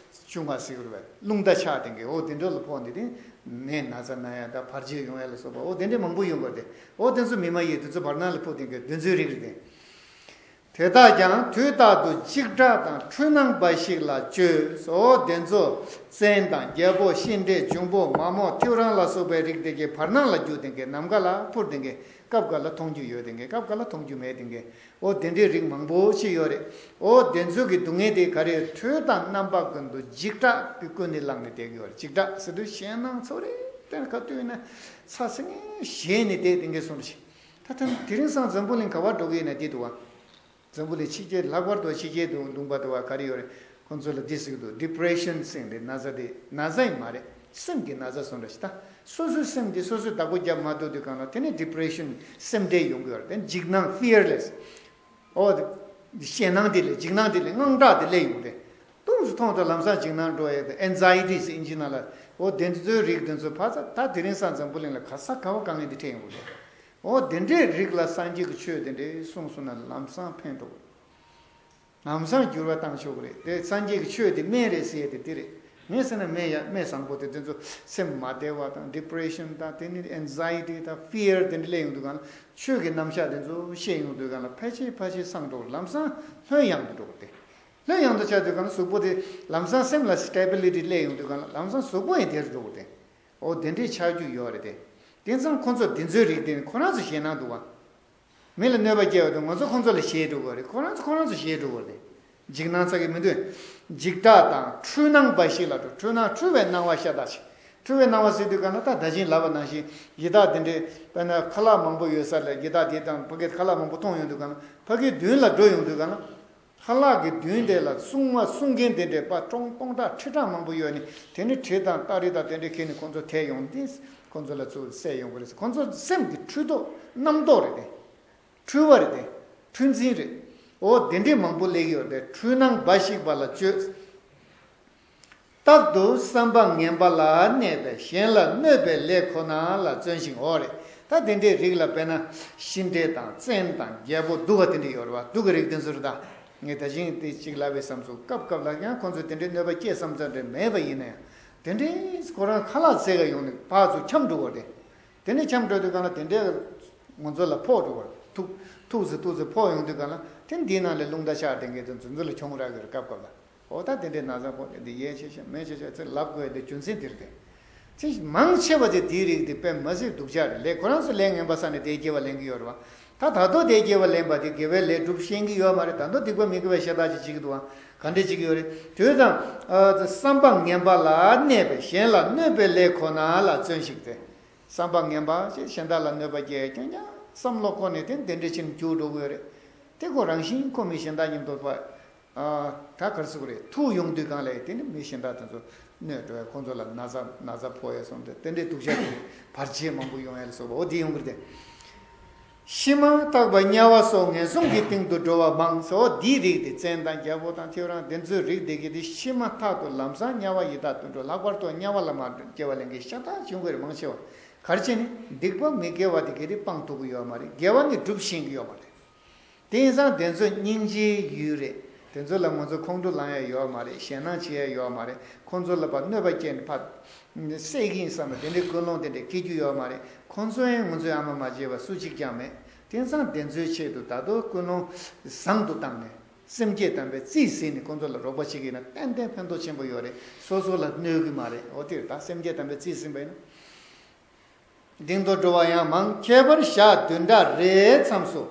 ཆུང་བ་ཟེར་གྱི་རེད་པས། རླུང་རྟ་ཆགས་དེ་འདྲའི། འོ་དེ་འདྲ་ལ་ཕོག་ནས་དེ་ནད་ན་ཚ་ན་ཡ་དང་བར་ཆད་ཡོང་ཡ་ལ་སོགས་པ། འོ་དེ་འདྲ་མང་པོ་ཡོང་གི་རེད་དེ། འོ་དེ་ཚོ་མི་མ་ཡིན་དེ་ཚོ་བར་སྣང་ལ་ཕོག་དེ་འདྲའི་དེ་ཚོའི་རིགས་རེད་དེ། དེ་དག་ཀྱང་དུས་རྟག་ཏུ་འཇིགས་སྐྲག་དང་འཁྲུལ་སྣང་འབའ་ཞིག་ལ་སྤྱོད། འོ་དེ་ཚོ་བཙན་དང་རྒྱལ་པོ་ཤིང་འབྲས་འབྱུང་པོ་མ་མོ་ཐེའུ་རང་ལ་སོགས་པའི་རིགས་དེ་གའི་བར་སྣང་ལ་རྒྱུ་དེ་གའི་ནམ་མཁའ་ལ་འཕུར་དེ་གའི་སྐབས་འགའ་ལ་མཐོང་རྒྱུ་ཡོད་དེ་གའི་སྐབས་འགའ་ལ་མཐོང་རྒྱུ་མེད་དེ་གའི། འོ་དེ་འདྲའི་རིགས་མང་པོ་ཞིག་ཡོད་རེད། འོ་དེ་ཚོ་གི་སྡུག་བསྔལ་དེ་ག་རེ། དུས་དང་རྣམ་པ་ཀུན་ཏུ་འཇིགས་སྐྲག་གི་ཀུན་ནས་བསླངས་ནས་བསྡད་ཀྱི་ཡོད་རེད། འཇིགས་སྐྲག་ཟེར་དུས་ཞེད་སྣང་ཚོར་རེ་དེ་ཁ་ཐུག་ན་ཚ་སེ་ངེ་ཞེད་ནས་བསྡད་དེ་གའི་སོང་རེད། ད་ཐེངས་དེ་རིང་སང་འཛམ་བུ་གླིང་ག་པར་འགྲོ་གི་ཡིན་ན་འདི་འདུག་བ། འཛམ་བུ་གླིང་ཕྱི་རྒྱལ་ལྷག་པར་དུ་ཕྱི་རྒྱལ་དུ་ལུང་པ་དུ་བ་ག་རེ་ཡོད་རེད། ཁོང་ཚོ་ལ་འདི་ཟེར་གི་འདུག depression ཟེར་འདི་ན་ཚ་དེ། ན་ཚ་ཡིན་མ་རེད། སེམས་ཀྱི་ན་ཚ་སོང་འདྲ་ཞིག་ད་སོ་སོའི་སེམས་འདི་སོ་སོས་བདག་པོ་རྒྱབ་མ་ཐུབ་དུས་སྒང་ལ་དེ་ནི་depression སེམས་ཁྲལ་ཡོང་གི་ཡོད་རེད། དེ་འཇིགས་སྣང་fearless། ཨོ། ཞེད་སྣང་དེ་ལས་འཇིགས་སྣང་དེ་ལས་དངངས་སྐྲག་དེ་སླེབས་ཡོང་རེད། ཏོག་ཙམ་མཐོང་དུས་ལམ་སང་འཇིགས་སྣང་འགྲོ་ཡས་དེ་anxiety ཟེར་ཨིན་ཇི་ནང་ལ། ཨོ་དེ་ཚོའི་རིགས་དེ་ཚོ་ཕ་ཚ་ད་དེ་རིང་སང་འཛམ་བུ་གླིང་ལ་ག་ས་ག་བ་དཀའ་ངལ་འདི་འཕྲད་ཡོང་གི་རེད། ཨོ་དེ་འདྲའི་རིགས་ལ་སངས་རྒྱས་ཀྱི་ཆོས་དེ་འདྲའི་གསུངས་སོང་ན་ལམ་སང་ཕན་ཐོགས། ལམ་སང་འགྱུར་བ་བཏང་ཆོག་གི་རེད་དེ། སངས་རྒྱས་ཀྱི་ཆོས་དེ་སྨན་རེད་ཟེར་ཡས་དེ་དེ་རེད། ངས་ཟེར་ན་སྨན་ཡ་སྨན་བཟང་པོ་དེ་དེ་ཚོ་སེམས་མ་བདེ་བ་དང་depression དང་དེ་ནི་anxiety དང་fear དེ་འདྲ་སླེབས་ཡོང་དུས་སྒང་ལ་ཆོས་ཀྱི་རྣམ་གཞག་དེ་ཚོ་བཤད་ཡོང་དུས་སྒང་ལ་ཕལ་ཆེར་ཕལ་ཆེར་སངས་འགྲོ་གི་རེད། ལམ་སང་ལྷོད་ཡངས་དུ་འགྲོ་གི་རེད་དེ། ལྷོད་ཡངས་དུ་ཆགས་དུས་སྒང་ལ་གཟུགས་པོ་དེ་ལམ་སང་སེམས་ལ་stability སླེབས་ཡོང་དུས་སྒང་ལ་ལམ་སང་གཟུགས་པོ་ཡང་བདེ་རུ་འགྲོ་གི་རེད་དེ། འོ་དེ་འདྲའི་ཆགས་རྒྱུ་ཡོད་རེད་དེ། དེང་སང་ཁོ་ཚོ་དེ་ཚོའི་རིགས་དེ་ནི་ཁོ་རང་ཚོ་ཞེད་སྣང་འདུག་བ། མི་ལ་གནོད་པ་སྐྱེལ་བ་དང་ང་ཚོ་ཁོང་ཚོ་ལ་ཞེད་འགྲོ་གི་རེད། ཁོ་རང་ཚོ་ཁོ་རང་ཚོ་ཞེད་འགྲོ་གི་རེད། འཇིགས་སྣང་ཚ་གི་མི་འདུག་འཇིགས་སྐྲག་དང་འཁྲུལ་སྣང་འབའ་ཞིག་ལ་འགྲོ། འཁྲུལ་སྣང་འཁྲུལ་བའི་སྣང་བ་ཤ་སྟག་ཞིག་འཁྲུལ་བའི་སྣང་བ་ཟེར་དུས་ག་ན་ད་ད་ཅིང་ལབ་པ་ནང་བཞིན་ཡི་དྭགས་དེ་འདྲའི་དཔེར་ན་ཁ་ལག་མང་པོ་ཡོད་ས་ལ་ཡི་དྭགས་དེ་དང་ཕ་གིར་ཁ་ལག་མང་པོ་མཐོང་ཡོང་དུས་ག་ན་ཕ་གིའི་མདུན་ལ་འགྲོ་ཡོང་དུས་ག་ན། ཁ་ལག་གི་མདུན་དེ་ལ་སྲུང་བ་སྲུང་མཁན་དེ་འདྲའི་པ་ཀྲོང་སྟོང་ཕྲག་ཁྲི་ཕྲག་མང་པོ་ཡོད་ནི་དེ་ནི་གྲི་དང་སྟ་རེ་དང་དེ་འདྲའི་ཁྱེར་ནས་ཁོང་ཚོ་ཐད་ཡོང་དུས་ཁོང་ཚོ་ལ་ཚུར་བསད་ཡོང་གི་རེད། ཁོང་ཚོ་སེམས་ཀྱི་འཁྲུལ་རྟོག་རྣམ་རྟོག་རེད་དེ། འཁྲུལ་བ་རེད་དེ། འཁྲུལ་འཛིན་རེད། འོ་དེ་འདྲའི་མང་པོ་སླེབས་ཀྱི་ཡོད་རེད་དེ། འཁྲུལ་སྣང་འབའ་ཞིག་པ་ལ་སྤྱོད། རྟག་ཏུ་བསམ་པ་ངན་པ་ལ་གནས་པས་གཞན་ལ་གནོད་པའི་ལས་ཁོ་ན་ལ་བརྩོན་ཞིང་། འོ་རེད། ད་དེ་འདྲའི་རིགས་ལ་དཔེར་ན་ཤིང་འབྲས་དང་བཙན་དང་རྒྱལ་པོ་སྡུག་པ་དེ་འདྲ་ཡོད་རེད་བ། སྡུག་གི་རིགས་དེ་ཚོ་རེད་ད། ངས་ད་ཅིང་དེ་གཅིག་ལབ་པའི་བསམ་ཚུལ་སྐབས་སྐབས་ལ་ཡང་ཁོང་ཚོས་དེ་འདྲའི་གནོད་པ་སྐྱེལ་བསམ་ཚུལ་འདྲ་མེད་པ་ཡིན་ན་ཡང་། དེ་འདྲའི་ཁོ་རང་ཁ་ལག་བཙལ་ག་ཡོང་ནས་ཕར་ཚུར་འཁྱམས་འགྲོ་གི་རེད། དེ་ནས་འཁྱམས་འགྲོ་དུས་གང་ལ་དེ་འདྲའི་ང་ཚོ་ལ་ཕོག་འགྲོ་གི་རེད། ཐུག་ཐུག་ཟེར་ཐུག་ཟེར་ཕོག་ཡོང་དུས་གང་ལ་དེ་འདིའི་ནང་ལས་རླུང་རྟ་ཆགས་དེ་འགའི་དེ་ཚོ་ཚོ་ལ་གྱོང་རག་གི་རེད་སྐབས་སྐབས་ལ། འོ་ད་དེ་འདྲའི་ན་ཚ་ཕོག་ནས་འདི་ཡས་ཆེ་ཆེ་མེ་ཆེ་ཆེ་ཚེ་ལབ་དགོས་དེ་རྒྱུ་མཚན་འདི་རེད་དེ། ཚེ་མང་ཆེ་བ་དེ་དེའི་རིགས་དེ་དཔེ་མ་སྲིད་སྡུག་ཅག་རེད། ལས་ཁོ་རང་ཚོ་ལས་ངན་པ་བསགས་ནས་དེའི་སྐྱེ་བ་ལེན་གྱི་ཡོད་རེད་བ། ད་ད་དུང་དེའི་སྐྱེ་བ་ལེན་པ་དེ་དགེ་བའི་ལས་སྒྲུབ་ཤེས་ཀྱི་ཡོད་མ་རེད། ད་དུང་སྡིག་པ་མི་དགེ་བའི་ཤ་སྟག་ཅིག་བྱེད་ཀྱི་འདུག་བ། ག་འདྲས་བྱེད་ཀྱི་ཡོད་རེད། དུས་དང་། བསམ་པ་ངན་པ་ལ་གནས་པས་གཞན་ལ་གནོད་པའི་ལས་ཁོ་ན་ལ་བརྩོན་ཞིག་སྟེ། བསམ་པ་ངན་པ་ཞིག་གཞན་དག་ལ་གནོད་པ་སྐྱེལ་ཀྱང་ཀྱང་བསམ་བློ་ཁོ་ནས་དེ་དེ་འདྲ་ཕྱིན་འཇུག་འགྲོ་གི་ཡོད་རེད། དེ་ཁོ་རང་བཞིན་ཁོ་མི་གཞན་དག་མཉམ་དུ་བ། ད་གར་སུ་རེད། ཐུག་ཡོང་དུས་གང་ལས་དེ་ནི་མི་གཞན་དག་དེ་ཚོ་གནོད་འགྲོ་ཡ། ཁོང་ཚོ་ལ་ན་ཚ་ན་ཚ་ཕོག་ཡ་སོང་སྟེ་དེ་འདྲའི་སྡུག་ཅག་དེ་བར་ཆད་མང་པོ་ཡོང་ཡ་ལ་སོགས་པ་འོ་དེ་ཡོང་གི་རེད། ཕྱི་མ་བརྟག་པ་དམྱལ་བ་སོགས་ངན་སོང་གི་སྟེང་དུ་འགྲོ་བ་མང་སོ། འདིའི་རིགས་དེ་བཙན་དང་རྒྱལ་པོ་དང་ཐེའུ་རང་དེ་ཚོའི་རིགས་དེ་གི་དེ་ཕྱི་མ་ཐག་ཏུ་ལམ་སང་དམྱལ་བ་ཡི་དྭགས་དུད་འགྲོ་ལྷག་པར་དུ་དམྱལ་བ་ལ་མ་སྐྱེ་བ་ལེན་མཁན་ཤ་སྟག་བྱུང་གི་རེད་མང་ཆེ་བ། གར་བྱས་ནས་སྡིག་པ་མི་དགེ་བ་དེ་གི་དེ་སྤང་ཐུབ་ཀྱི་ཡོད་མ་རེད། དགེ་བ་ནི་སྒྲུབ་ཤེས་ཀྱི་ཡོད་མ་རེད། དེ་ཡིན་ཙང་དེ་ཚོ་སྙིང་རྗེའི་ཡུལ་རེད། དེ་ཚོ་ལ་ང་ཚོ་ཁོང་ཁྲོ་ལངས་ཡ་ཡོད་མ་རེད། ཞེད་སྣང་བྱེད་ཡ་ཡོད་མ་རེད། ཁོང་ཚོ་ལ་ཕར་གནོད་པ་སྐྱེལ་ནས་ཕར་བསད་ཀྱི་ཡིན་བསམ་པ་དེ་འདྲའི་ཀུན་སློང་དེ་འདྲ་སྐྱེ་རྒྱུ་ཡོད་མ་རེད། ཁོང་ཚོ་ཡང་ང་ཚོའི་ཨ་མ་མ་བྱས་པ་སུ་གཅིག་ཀྱང་མེད། དེང་སང་དེ་ཚོའི་ཆེད་དུ་ད་དུང་ཀུན་སློང་བཟང་དུ་བཏང་ནས་སེམས་བསྐྱེད་དམ་པའི་རྩིས་ཟིན་ནས་ཁོང་ཚོ་ལ་རོགས་པ་བྱེད་ཀྱི་ཡིན་ན་ཏན་ཏན་ཕན་ཐོགས་ཆེན་པོ་ཡོད་རེད། སོ་སོ་ལ་གནོད་ཀྱི་མ་རེད། འོ་དེ་རེད། ད་སེམས་བསྐྱེད་དམ་པའི་རྩིས་ཟིན་པ་ཡིན་ན། འདི་འདྲ་འགྲོ་བ་ཡང་མང་། ཁྱད་པར་ཞག་བདུན་ཕྲག་རེའི་མཚམས་སུ་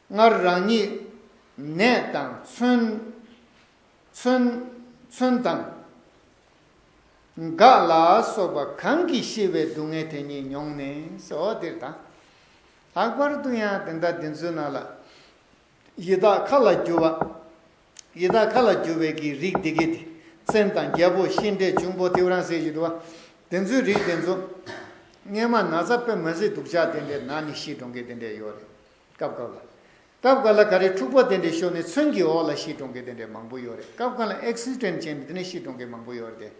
སྔར་རང་ཉིད་ནད་དང་མཚོན་མཚོན་མཚོན་དང་། འགག་ལ་སོགས་པ་གང་གིས་ཤི་བའི་སྡུག་བསྔལ་དེ་ཉིད་མྱོང་ནས་ཟེར། འོ་དེ་རེད་ད། ལྷག་པར་དུ་ཡང་དེ་འདྲ་འདི་ཚོའི་ནང་ལ་ཡི་དྭགས་མཁའ་ལ་རྒྱུ་བ། ཡི་དྭགས་མཁའ་ལ་རྒྱུ་བའི་གི་རིགས་འདི་གས་དེ། བཙན་དང་རྒྱལ་པོ་ཤིང་འབྲས་འབྱུང་པོ་ཐེའུ་རང་ཟེར་གྱི་འདུག་བ། དེ་ཚོའི་རིགས་དེ་ཚོ་སྔས་མ་ན་ཚ་དཔེ་མ་སྲིད་སྡུག་ཅག་དེ་འདྲའི་ན་ནས་ཤི་འགྲོ་མཁན་དེ་འདྲ་ཡོད་རེད། སྐབས་སྐབས་ལ། སྐབས་འགའ་ལ་ག་རེ་འཁྲུག་པ་དེ་འདྲའི་ཤོར་ནས་མཚོན་གྱི་འོག་ལ་ཤི་འགྲོ་མཁན་དེ་འདྲའི་མང་པོ་ཡོད་རེད། སྐབས་འགའ་ལ་ཨེག་སི་ཌེན་ཊི་བྱས་ནས་དེ་ནས་ཤི་འགྲོ་མཁན་མང་པོ་ཡོད་རེད་དེ།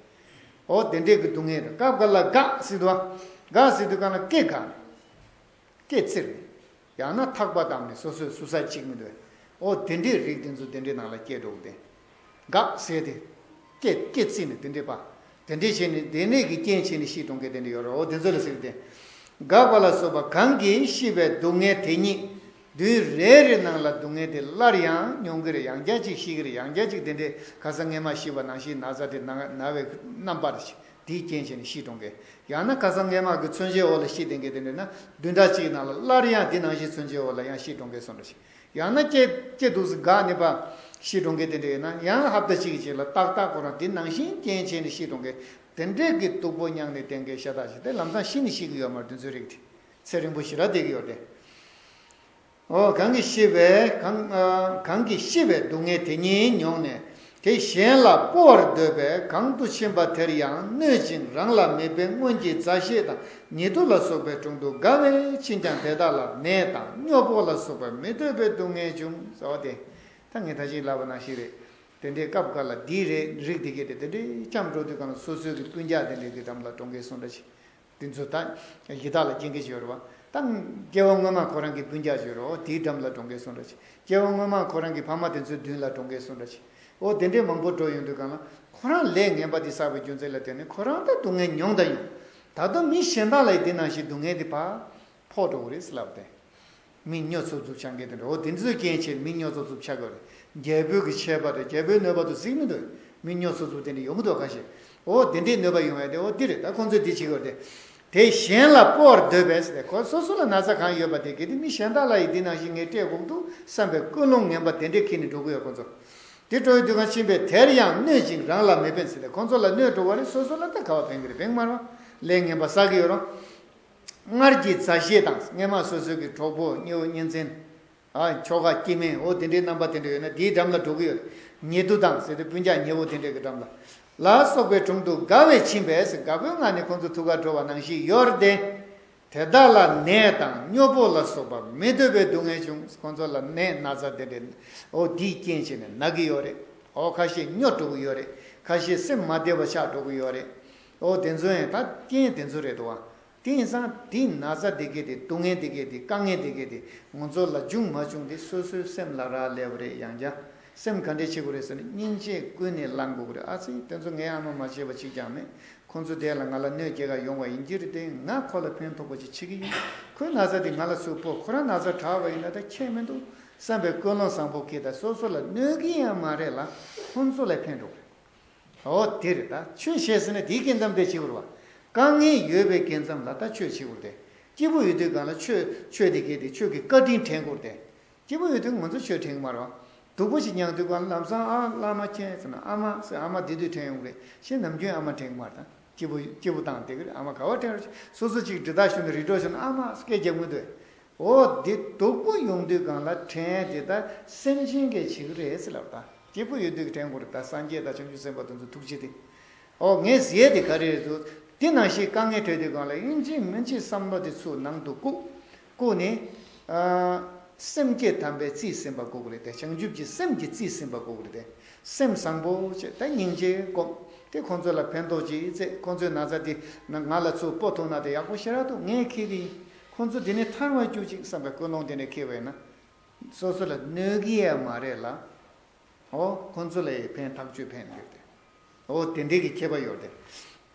འོ་དེ་འདྲའི་གི་སྡུག་བསྔལ་རེད། སྐབས་འགའ་ལ་འགག་ཟེར་དུས། འགག་ཟེར་དུས་གང་ལ་སྐེ་འགག་ནས། སྐེ་བཙིར་ནས། ཡང་ན་ཐག་པ་བསྡམས་ནས་སོ་སོའི་ཟུར་ས་གཅིག་མི་འདུག་འོ་དེ་འདྲའི་རིགས་དེ་ཚོ་དེ་འདྲའི་ནང་ལ་སྐྱེས་འགྲོ་གི་དེ། འགག་ཟེར་དེ། སྐེ་སྐེ་བཙིར་ནས་དེ་འདྲའི་པ། དེ་འདྲའི་བྱས་ནས་དེ་ནས་ཀྱི་རྐྱེན་བྱས་ནས་ཤི་འགྲོ་མཁན་དེ་འདྲ་ཡོད་རེད། འོ་དེ་ཚོ་ལ་ཟེར་གི་དེ། འགག་པ་ལ་སོགས་པ་གང་གིས་ཤི་བའི་སྡུག་བསྔལ་དེ་ཉིད། བདུན་རེ་རེ་ནང་ལ་སྡུག་བསྔལ་དེ་སླར་ཡང་མྱོང་གི་རེད། ཡང་བསྐྱར་ཅིག་ཤི་གི་རེད། ཡང་བསྐྱར་ཅིག་དེ་འདྲའི་ཁ་སང་སྔས་མ་ཤི་བ་ནང་བཞིན་ན་ཚ་དེ་ན་ན་བའི་རྣམ་པར་ཤི། དེའི་རྐྱེན་བྱས་ནས་ཤི་འགྲོ་མཁན། ཡང་ན་ཁ་སང་སྔས་མ་གི་མཚོན་ཆའི་འོག་ལ་ཤི་བསྡད་མཁན་དེ་འདྲ་ན་བདུན་ཕྲག་གཅིག་ནང་ལ་སླར་ཡང་དེ་ནང་བཞིན་མཚོན་ཆའི་འོག་ལ་ཡང་ཤི་འགྲོ་མཁན་སོང་འདྲ་ཞིག་ཡང་ན་སྐྱེ་སྐྱེ་འདུག་སེ་འགག་ནས་པ་ཤི་འགྲོ་མཁན་དེ་འདྲ་ཡོད་ན། ཡང་ཧབ་ཏ་གཅིག་གི་རྗེས་ལ་ཏག་ཏག་ཁོ་རང་དེ་ནང་བཞིན་རྐྱེན་བྱས་ནས་ཤི་འགྲོ་མཁན། དེ་འདྲའི་གི་སྡུག་པོ་མྱངས་ནས་བསྡད་མཁན་ཤ་སྟག་ཞིག་དེ་ལམ་སང་ཤི་ནས་ཤི་གི་ཡོད་མ་རེད། དེ་ཚོའི་རིགས་དེ་ཚེ་རིང་པོ་ཞེ་དྲག་བསྡད་ཀྱི་ཡོད་རེད། འོ་གང་གིས་ཤི་བའི་གང་ཨ་གང་གིས་ཤི་བའི་སྡུག་བསྔལ་དེ་ཉིད་མྱོང་ནས། དེ་གཞན་ལ་སྤོ་བར་འདོད་པས་གང་དུ་ཕྱིན་པ་དེར་ཡང་གནོད་ཅིང་རང་ལ་མི་ཕན། སྔོན་གྱི་མཛའ་བཤེས་དང་ཉེ་དུ་ལ་སོགས་པའི་དྲུང་དུ་དགའ་བས་ཕྱིན་ཀྱང་། དེ་དག་ལ་ནད་དང་སྨྱོ་པོ་ལ་སོགས་པ་མི་འདོད་པའི་སྡུག་བསྔལ་འབྱུང་ཟེར་བ་དེ། ད་ངས་ད་ཅིག་ལབ་པ་ནང་བཞིན་རེད། དེ་འདྲའི་སྐབས་འགའ་ལ་འདིའི་རེད་རིགས་དེ་གས་དེ་དེ་འདྲའི་འཁྱམས་འགྲོ་དུས་གང་ལ་སོ་སོའི་གི་སྤུན་ཀྱག་དེ་འདྲའི་གི་འགྲམ་ལ་འགྲོ་མཁན་སོང་འདྲ་ཞིག་དེ་ཚོ་ད་ཡི་དྭགས་ལ་སྐྱེ་མཁན་ཅིག་ཡོད་རེད་བ། ད་སྐྱེ་བ་སྔོན་མ་ཁོ་རང་གི་སྤུན་ཀྱག་ཅིག་ཡོད་རེད། འོ་དེའི་འགྲམ་ལ་འགྲོ་མཁན་སོང་འདྲ་ཅིག་སྐྱེ་བ་སྔོན་མ་ཁོ་རང་གི་ཕ་མ་དེ་ཚོའི་མདུན་ལ་འགྲོ་མཁན་སོང་འདྲ་ཅིག་འོ་དེ་འདྲའི་མང་པོ་འགྲོ་ཡོང་དུས་གང་ལ་ཁོ་རང་ལས་ངན་པ་དེ་བསགས་པའི་རྒྱུ་མཚན་ལ་བརྟེན་ནས་ཁོ་རང་ད་སྡུག་བསྔལ་མྱོང་ད་ཡོང་། ད་དུང་མི་གཞན་དག་ལ་ཡི་དེ་ནང་བཞིན་སྡུག་བསྔལ་དེ་ཕར་ཕོག་འགྲོ་གི་རེད་ཟེར་ལབ་སྟེ། མི་སྨྱོ་ཚུབ་ཚུབ་ཆགས་མཁན་དེ་འདྲ། འོ་དེ་ཚོའི་རྐྱེན་བྱས་མི་སྨྱོ་ཚུབ་ཚུབ་ཆགས་དགོས་རེད། རྒྱལ་པོའི་གི་ཆད་པ་རེད། རྒྱལ་པོའི་གནོད་པ་དུ་གཟིགས་མི་འདུག་མི་སྨྱོ་ཚུབ་ཚུབ་དེ་འདྲ་ཡོང་གི་འདུག་ཁ་ཤས། འོ་དེ་འདྲའི་གནོད་པ་ཡོང་ཡ་དེ་འོ་དེ་རེད། ད་ཁོང་ཚོས་དེ་བྱེད་དགོས་རེད་དེ། དེ་གཞན་ལ་སྤོ་བར་འདོད་པས་ཟེར་ཏེ་ཁོ་སོ་སོ་ལ་ན་ཚ་གང་ཡོད་པ་དེ་གལ་ཏེ་མི་གཞན་དག་ལ་ཡི་འདི་ནང་བཞིན་ངས་སྤྲད་དགོས་འདུག་བསམ་པའི་ཀུན་སློང་ངན་པ་དེ་འདྲས་འཁྱེར་ནས་འགྲོ་གི་ཡོད་ཁོང་ཚོ། དེ་འགྲོ་ཡི་དུས་གང་ཕྱིན་པས་དེར་ཡང་གནོད་ཅིང་རང་ལ་མི་ཕན་ཟེར་ཏེ་ཁོང་ཚོ་ལ་གནོད་འགྲོ་བ་རེད། སོ་སོ་ལ་ད་ག་བ་ཕན་གི་རེད། ཕན་གི་མ་རེད་བ། ལས་ངན་པ་བསགས་གི་ཡོད་རུང་། སྔར་གྱི་མཛའ་བཤེས་དང་སྔས་མ་སོ་སོའི་གི་གྲོགས་པོ་གཉེན་ཉེ་ཚན། ཨ་ཁྱོ་ག་སྐྱེ་དམན་འོ་དེ་འདྲའི་རྣམ་པ་དེ་འདྲ་ཡོད་ན་དེའི་འགྲམ་ལ་འགྲོ་གི་ཡོད། ཉེ་དུ་དང་ཟེར་ཏེ་སྤུན་ཀྱག་ཉེ་བོ་དེ་འདྲའི་གི་འགྲམ་ལ། ལ་སོགས་པའི་དྲུང་དུ་དགའ་བས་ཕྱིན་པས་ཟེར་དགའ་པོའི་ངང་ནས་ཁོང་ཚོ་ཐུག་ག་འགྲོ་བ་ནང་བཞིན་ཡོད་རེད་དེ། དེ་དག་ལ་ནད་དང་སྨྱོ་པོ་ལ་སོགས་པ་མི་འདོད་པའི་སྡུག་བསྔལ་བྱུང་། ཁོང་ཚོ་ལ་ནད་ན་ཚ་དེ་འདྲའི་འོ་དེའི་རྐྱེན་བྱས་ནས་ན་གི་ཡོད་རེད། འོ་ཁ་ཤས་སྨྱོ་འགྲོ་གི་ཡོད་རེད། ཁ་ཤས་སེམས་མ་བདེ་བ་ཆགས་འགྲོ་གི་ཡོད་རེད། འོ་དེ་ཚོ་ཡང་ད་རྐྱེན་དེ་ཚོ་རེད་འདུག་བ། དེ་ཡིན་ཙང་དེའི་ན་ཚ་དེ་གས་དེ་སྡུག་བསྔལ་དེ་གས་དེ་དཀའ་ངལ་དེ་གས་དེ་ང་ཚོ་ལ་བྱུང་མ་བྱུང་དེ་སོ་སོའི་སེམས་ལ་རག་ལས་པ་རེད། ཡང་བསྐྱར་སེམས་ག་འདྲས་བྱེད་དགོས་རེད་ཟེར་ན་སྙིང་རྗེ་ཀུན་ནས་བསླང་དགོས་ཀྱི་རེད། ཨ་ཙི་དེ་ཚོ་ངས་ཨ་མ་མ་བྱས་པ་གཅིག་ཀྱང་མེད། ཁོང་ཚོ་དེ་ལ་ང་ལ་གནོད་སྐྱེལ་ག་ཡོང་བ་ཡིན་གྱི་རེད་དེ་ང་ཁོ་ལ་ཕན་ཐོགས་པ་ཅིག་བྱེད་ཀྱི་ཡིན། ཁོའི་ན་ཚ་དེ་ང་ལ་ཚུར་ཕོག་ཁོ་རང་ན་ཚ་དྲག་པ་ཡིན་ན་ད་ཁྱད་མི་འདུག་བསམ་པའི་ཀུན་སློང་བཟང་པོ་སྐྱེས་ད་སོ་སོ་ལ་གནོད་ཀྱི་ཡང་མ་རེད་ལ་ཁོང་ཚོ་ལ་ཕན་འགྲོ་གི་རེད། འོ་དེ་རེད། ད་ཆོས་བཤད་ཟེར་ན་དེའི་རྐྱེན་ཙམ་དེ་བྱེད་དགོས་རེད་བ། དཀའ་ངལ་ཡོད་པའི་རྐྱེན་ཙམ་ལ་ད་ཆོས་བྱེད་དགོས་རེད་དེ། སྐྱིད་པོ་ཡོད་དུས་གང་ལ་ཆོས་ཆོས་དེ་གས་དེ་ཆོས་ཀྱི་བཀའ་དྲིན་དྲན་དགོས་རེད་དེ། སྐྱིད་པོ་ཡོད་དུས་ང་ཚོ་ཆོས་དྲན་གི་མ་རེད་བ། སྡུག་པོ་ཞིག་མྱངས་དུས་གང་ལ་ལམ་སང་ཨ་བླ་མ་མཁྱེན་ཟེར་ན་ཨ་མ་ཟེར་ཨ་མ་དེ་དུས་དྲན་ཡོང་གི་རེད། གཞན་ནམ་རྒྱུན་ཨ་མ་དྲན་གི་མ་རེད་ད། སྐྱིད་པོ་སྐྱིད་པོ་བཏང་དེ་གི་རེད། ཨ་མ་ག་བ་དྲན་རེད། སོ་སོ་ཅིག་འདྲི་རྟགས་ཞུ་ན་རི་གྲོ་ཞུ་ན་ཨ་མ་སྐད་རྒྱག་མི་འདུག་འོ་དེ་སྡུག་པོ་ཡོང་དུས་གང་ལ་དྲན་དེ་ད་སེམས་ཅན་གྱི་བྱེད་ཀྱི་རེད་ཟེར་ལབ་ད། སྐྱིད་པོ་ཡོད་དུས་ཀྱི་དྲན་དགོས་རེད་ད། སངས་རྒྱས་དང་བྱང་ཆུབ་སེམས་དཔའ་དེ་ཚོ་ཐུགས་རྗེ་དེ། འོ་ངས་ཟེར་དེ་ག་རེ་རེད་འདུག་དེ་ནང་བཞིན་དཀའ་ངལ་འཕྲད་དུས་གང་ལ་ཡིན་གཅིག་མིན་གཅིག་བསམ་བློ་དེ་ཚུར་ནང་དུ་བཀུག་བཀུག་ནས། ཨ་སེམས་བསྐྱེད་དམ་པའི་རྩིས་ཟིན་པ་དགོས་ཀྱི་རེད་དེ། བྱང་ཆུབ་ཀྱི་སེམས་ཀྱི་རྩིས་ཟིན་པ་དགོས་ཀྱི་རེད་དེ། སེམས་བཟང་པོ་བྱས་ད་སྙིང་རྗེ་སྒོམ། དེ་ཁོང་ཚོ་ལ་ཕན་ཐོགས་ཅིག་བཙལ། ཁོང་ཚོའི་ན་ཚ་དེ་ང་ལ་ཚུར་སྤོ་ཐུབ་ན་དེ་ཡག་པོ་ཞེ་དྲག་འདུག་ངས་འཁྱེར་གི་ཡིན། ཁོང་ཚོ་དེ་ནས་ཐར་བ་གྱུར་ཅིག་བསམ་པའི་ཀུན་སློང་དེ་ནས་འཁྱེར་བ་ཡིན་ན། སོ་སོ་ལ་གནོད་ཀྱི་ཡང་མ་རེད་ལ། འོ་ཁོང་ཚོ་ལ་ཡང་ཕན་ཐག་ཆོད་ཕན་ཡོད་དེ། འོ་དེ་འདྲའི་གི་ཁྱད་པར་ཡོད་དེ།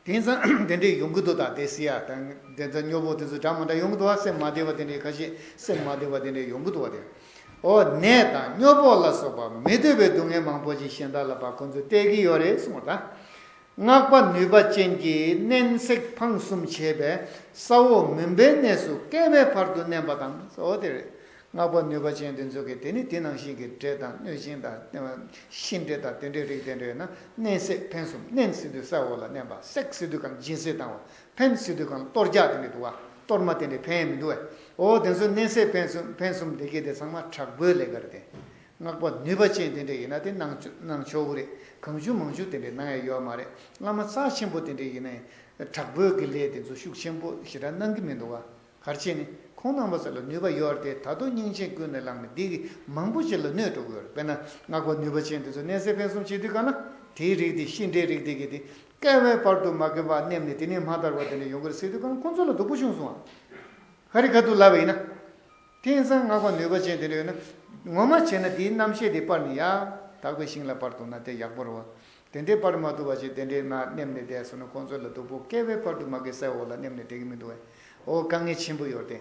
དེང་སང་དེ་འདྲས་ཡོང་གི་འདུག་ད་དེ་སི་ཡ་དང་དེ་ཚོ་སྨྱོ་པོ་དེ་ཚོ་འདྲ་མ་འདྲ་ཡོང་གི་འདུག་བ། སེམས་མ་བདེ་བ་དེ་འདྲས་ཁ་ཤས་སེམས་མ་བདེ་བ་དེ་འདྲས་ཡོང་གི་འདུག་བ། དེ་འོ་ནད་དང་སྨྱོ་པོ་ལ་སོགས་པ་མི་འདོད་པའི་སྡུག་བསྔལ་མང་པོ་ཞིག་གཞན་དག་ལ་ཕར་ཁོ་ཚོས་སྟེར་གྱི་ཡོད་རེད་གསུངས་པ་དང་། སྔགས་པ་ནུས་པ་ཅན་གྱིས་མནན་བསྲེག་འཕང་གསུམ་བྱས་པས་ས་འོག་མུན་པའི་གནས་སུ་བསྐལ་པའི་བར་དུ་མནན་པ་དང་། འོ་དེ་རེད། སྔགས་པ་ནུས་པ་ཅན་དེ་ཚོ་གིས་དེ་ནི་དེ་ནང་བཞིན་གྱི་འདྲེ་དང་གནོད་སྦྱིན་དང་ཤིང་འདྲེ་དང་དེ་འདྲའི་རིགས་དེ་འདྲ་ཡོད་ན་མནན་བསྲེག་འཕང་གསུམ། མནན་ཟེར་དུས་ས་འོག་ལ་མནན་པ། བསྲེག་ཟེར་དུས་གང་སྦྱིན་སྲེག་བཏང་བ། འཕང་ཟེར་དུས་གང་གཏོར་རྒྱག་དེ་འདྲ་འདུག་བ། གཏོར་མ་དེ་འདྲ་འཕང་ཡས་མི་འདུག་བས། འོ་དེ་ཚོ་མནན་བསྲེག་འཕང་གསུམ། འཕང་གསུམ་དེ་གས་དེ་ཚང་མ་དྲག་པོའི་ལས་ཀ་རེད་དེ། སྔགས་པ་ནུས་པ་ཅན་དེ་འདྲ་ཡིན་ན་དེ་གནང་ཆོག་གནང་ཆོག་གི་རེད། གང་བྱུང་མང་བྱུང་དེ་འདྲ་གནང་ཡས་ཡོད་མ་རེད། བླ་མ་རྩ་ཆེན་པོ་དེ་འདྲ་ཡིན་ན་ཡང་དྲག་པོའི་གི་ལས་དེ་ཚོ་ཤུགས་ཆེན་པོ་ཞེ་དྲག་གནང་གི་མི་འདུག་བ། ག་རེ་བྱས་ནས་ཁོང་རྣམ་པ་ཚོ་ལ་ནུས་པ་ཡོད་རེད་དེ། ད་དུང་སྙིང་རྗེ་ཀུན་ནས་བསླངས་ནས་འདི་གིས་མང་པོ་ཞིག་ལ་གནོད་འགྲོ་གི་ཡོད་རེད། དཔེར་ན་སྔགས་པ་ནུས་པ་ཅན་དེ་ཚོ་མནན་བསྲེག་འཕང་གསུམ་བྱེད་དུས་གང་ན་དེའི་རིགས་དེ་ཤིང་འདྲེའི་རིགས་དེ་གི་དེ་བསྐལ་པའི་བར་དུ་མ་གི་བ་མནན་ནས་དེ་ནས་མ་ཐར་བ་དེ་འདྲ་ཡོང་གི་རེད་ཟེར་དུས་གང་ཁོང་ཚོ་ལ་སྡུག་པོ་བྱུང་སོང་བ། ག་རེ་ག་དུས་ལབ་པ་ཡིན་ན། དེང་སང་སྔགས་པ་ནུས་པ་ཅན་དེ་འདྲ་ཡོད་ན། ངོ་མ་བྱས་ན་དེའི་རྣམ་ཤེས་དེ་སྤར་ནས་ཡར་དག་པའི་ཞིང་ལ་སྤར་ཐུབ་ན་དེ་ཡག་པོ་རེད་བ། དེ་འདྲའི་སྤར་མ་ཐུབ་པ་ཞིག་དེ་འདྲའི་ནང་མནན་ནས་བསྡད་སོང་ན་ཁོང་ཚོ་ལ་སྡུག་པོ། བསྐལ་པའི་བར་དུ་མ་གི་ས་འོག་ལ་མནན་ནས་བསྡད་ཀྱི་མི་འདུག་བས། འོ་དཀའ་ངལ་ཆེན་པོ་ཡོད་རེད་དེ།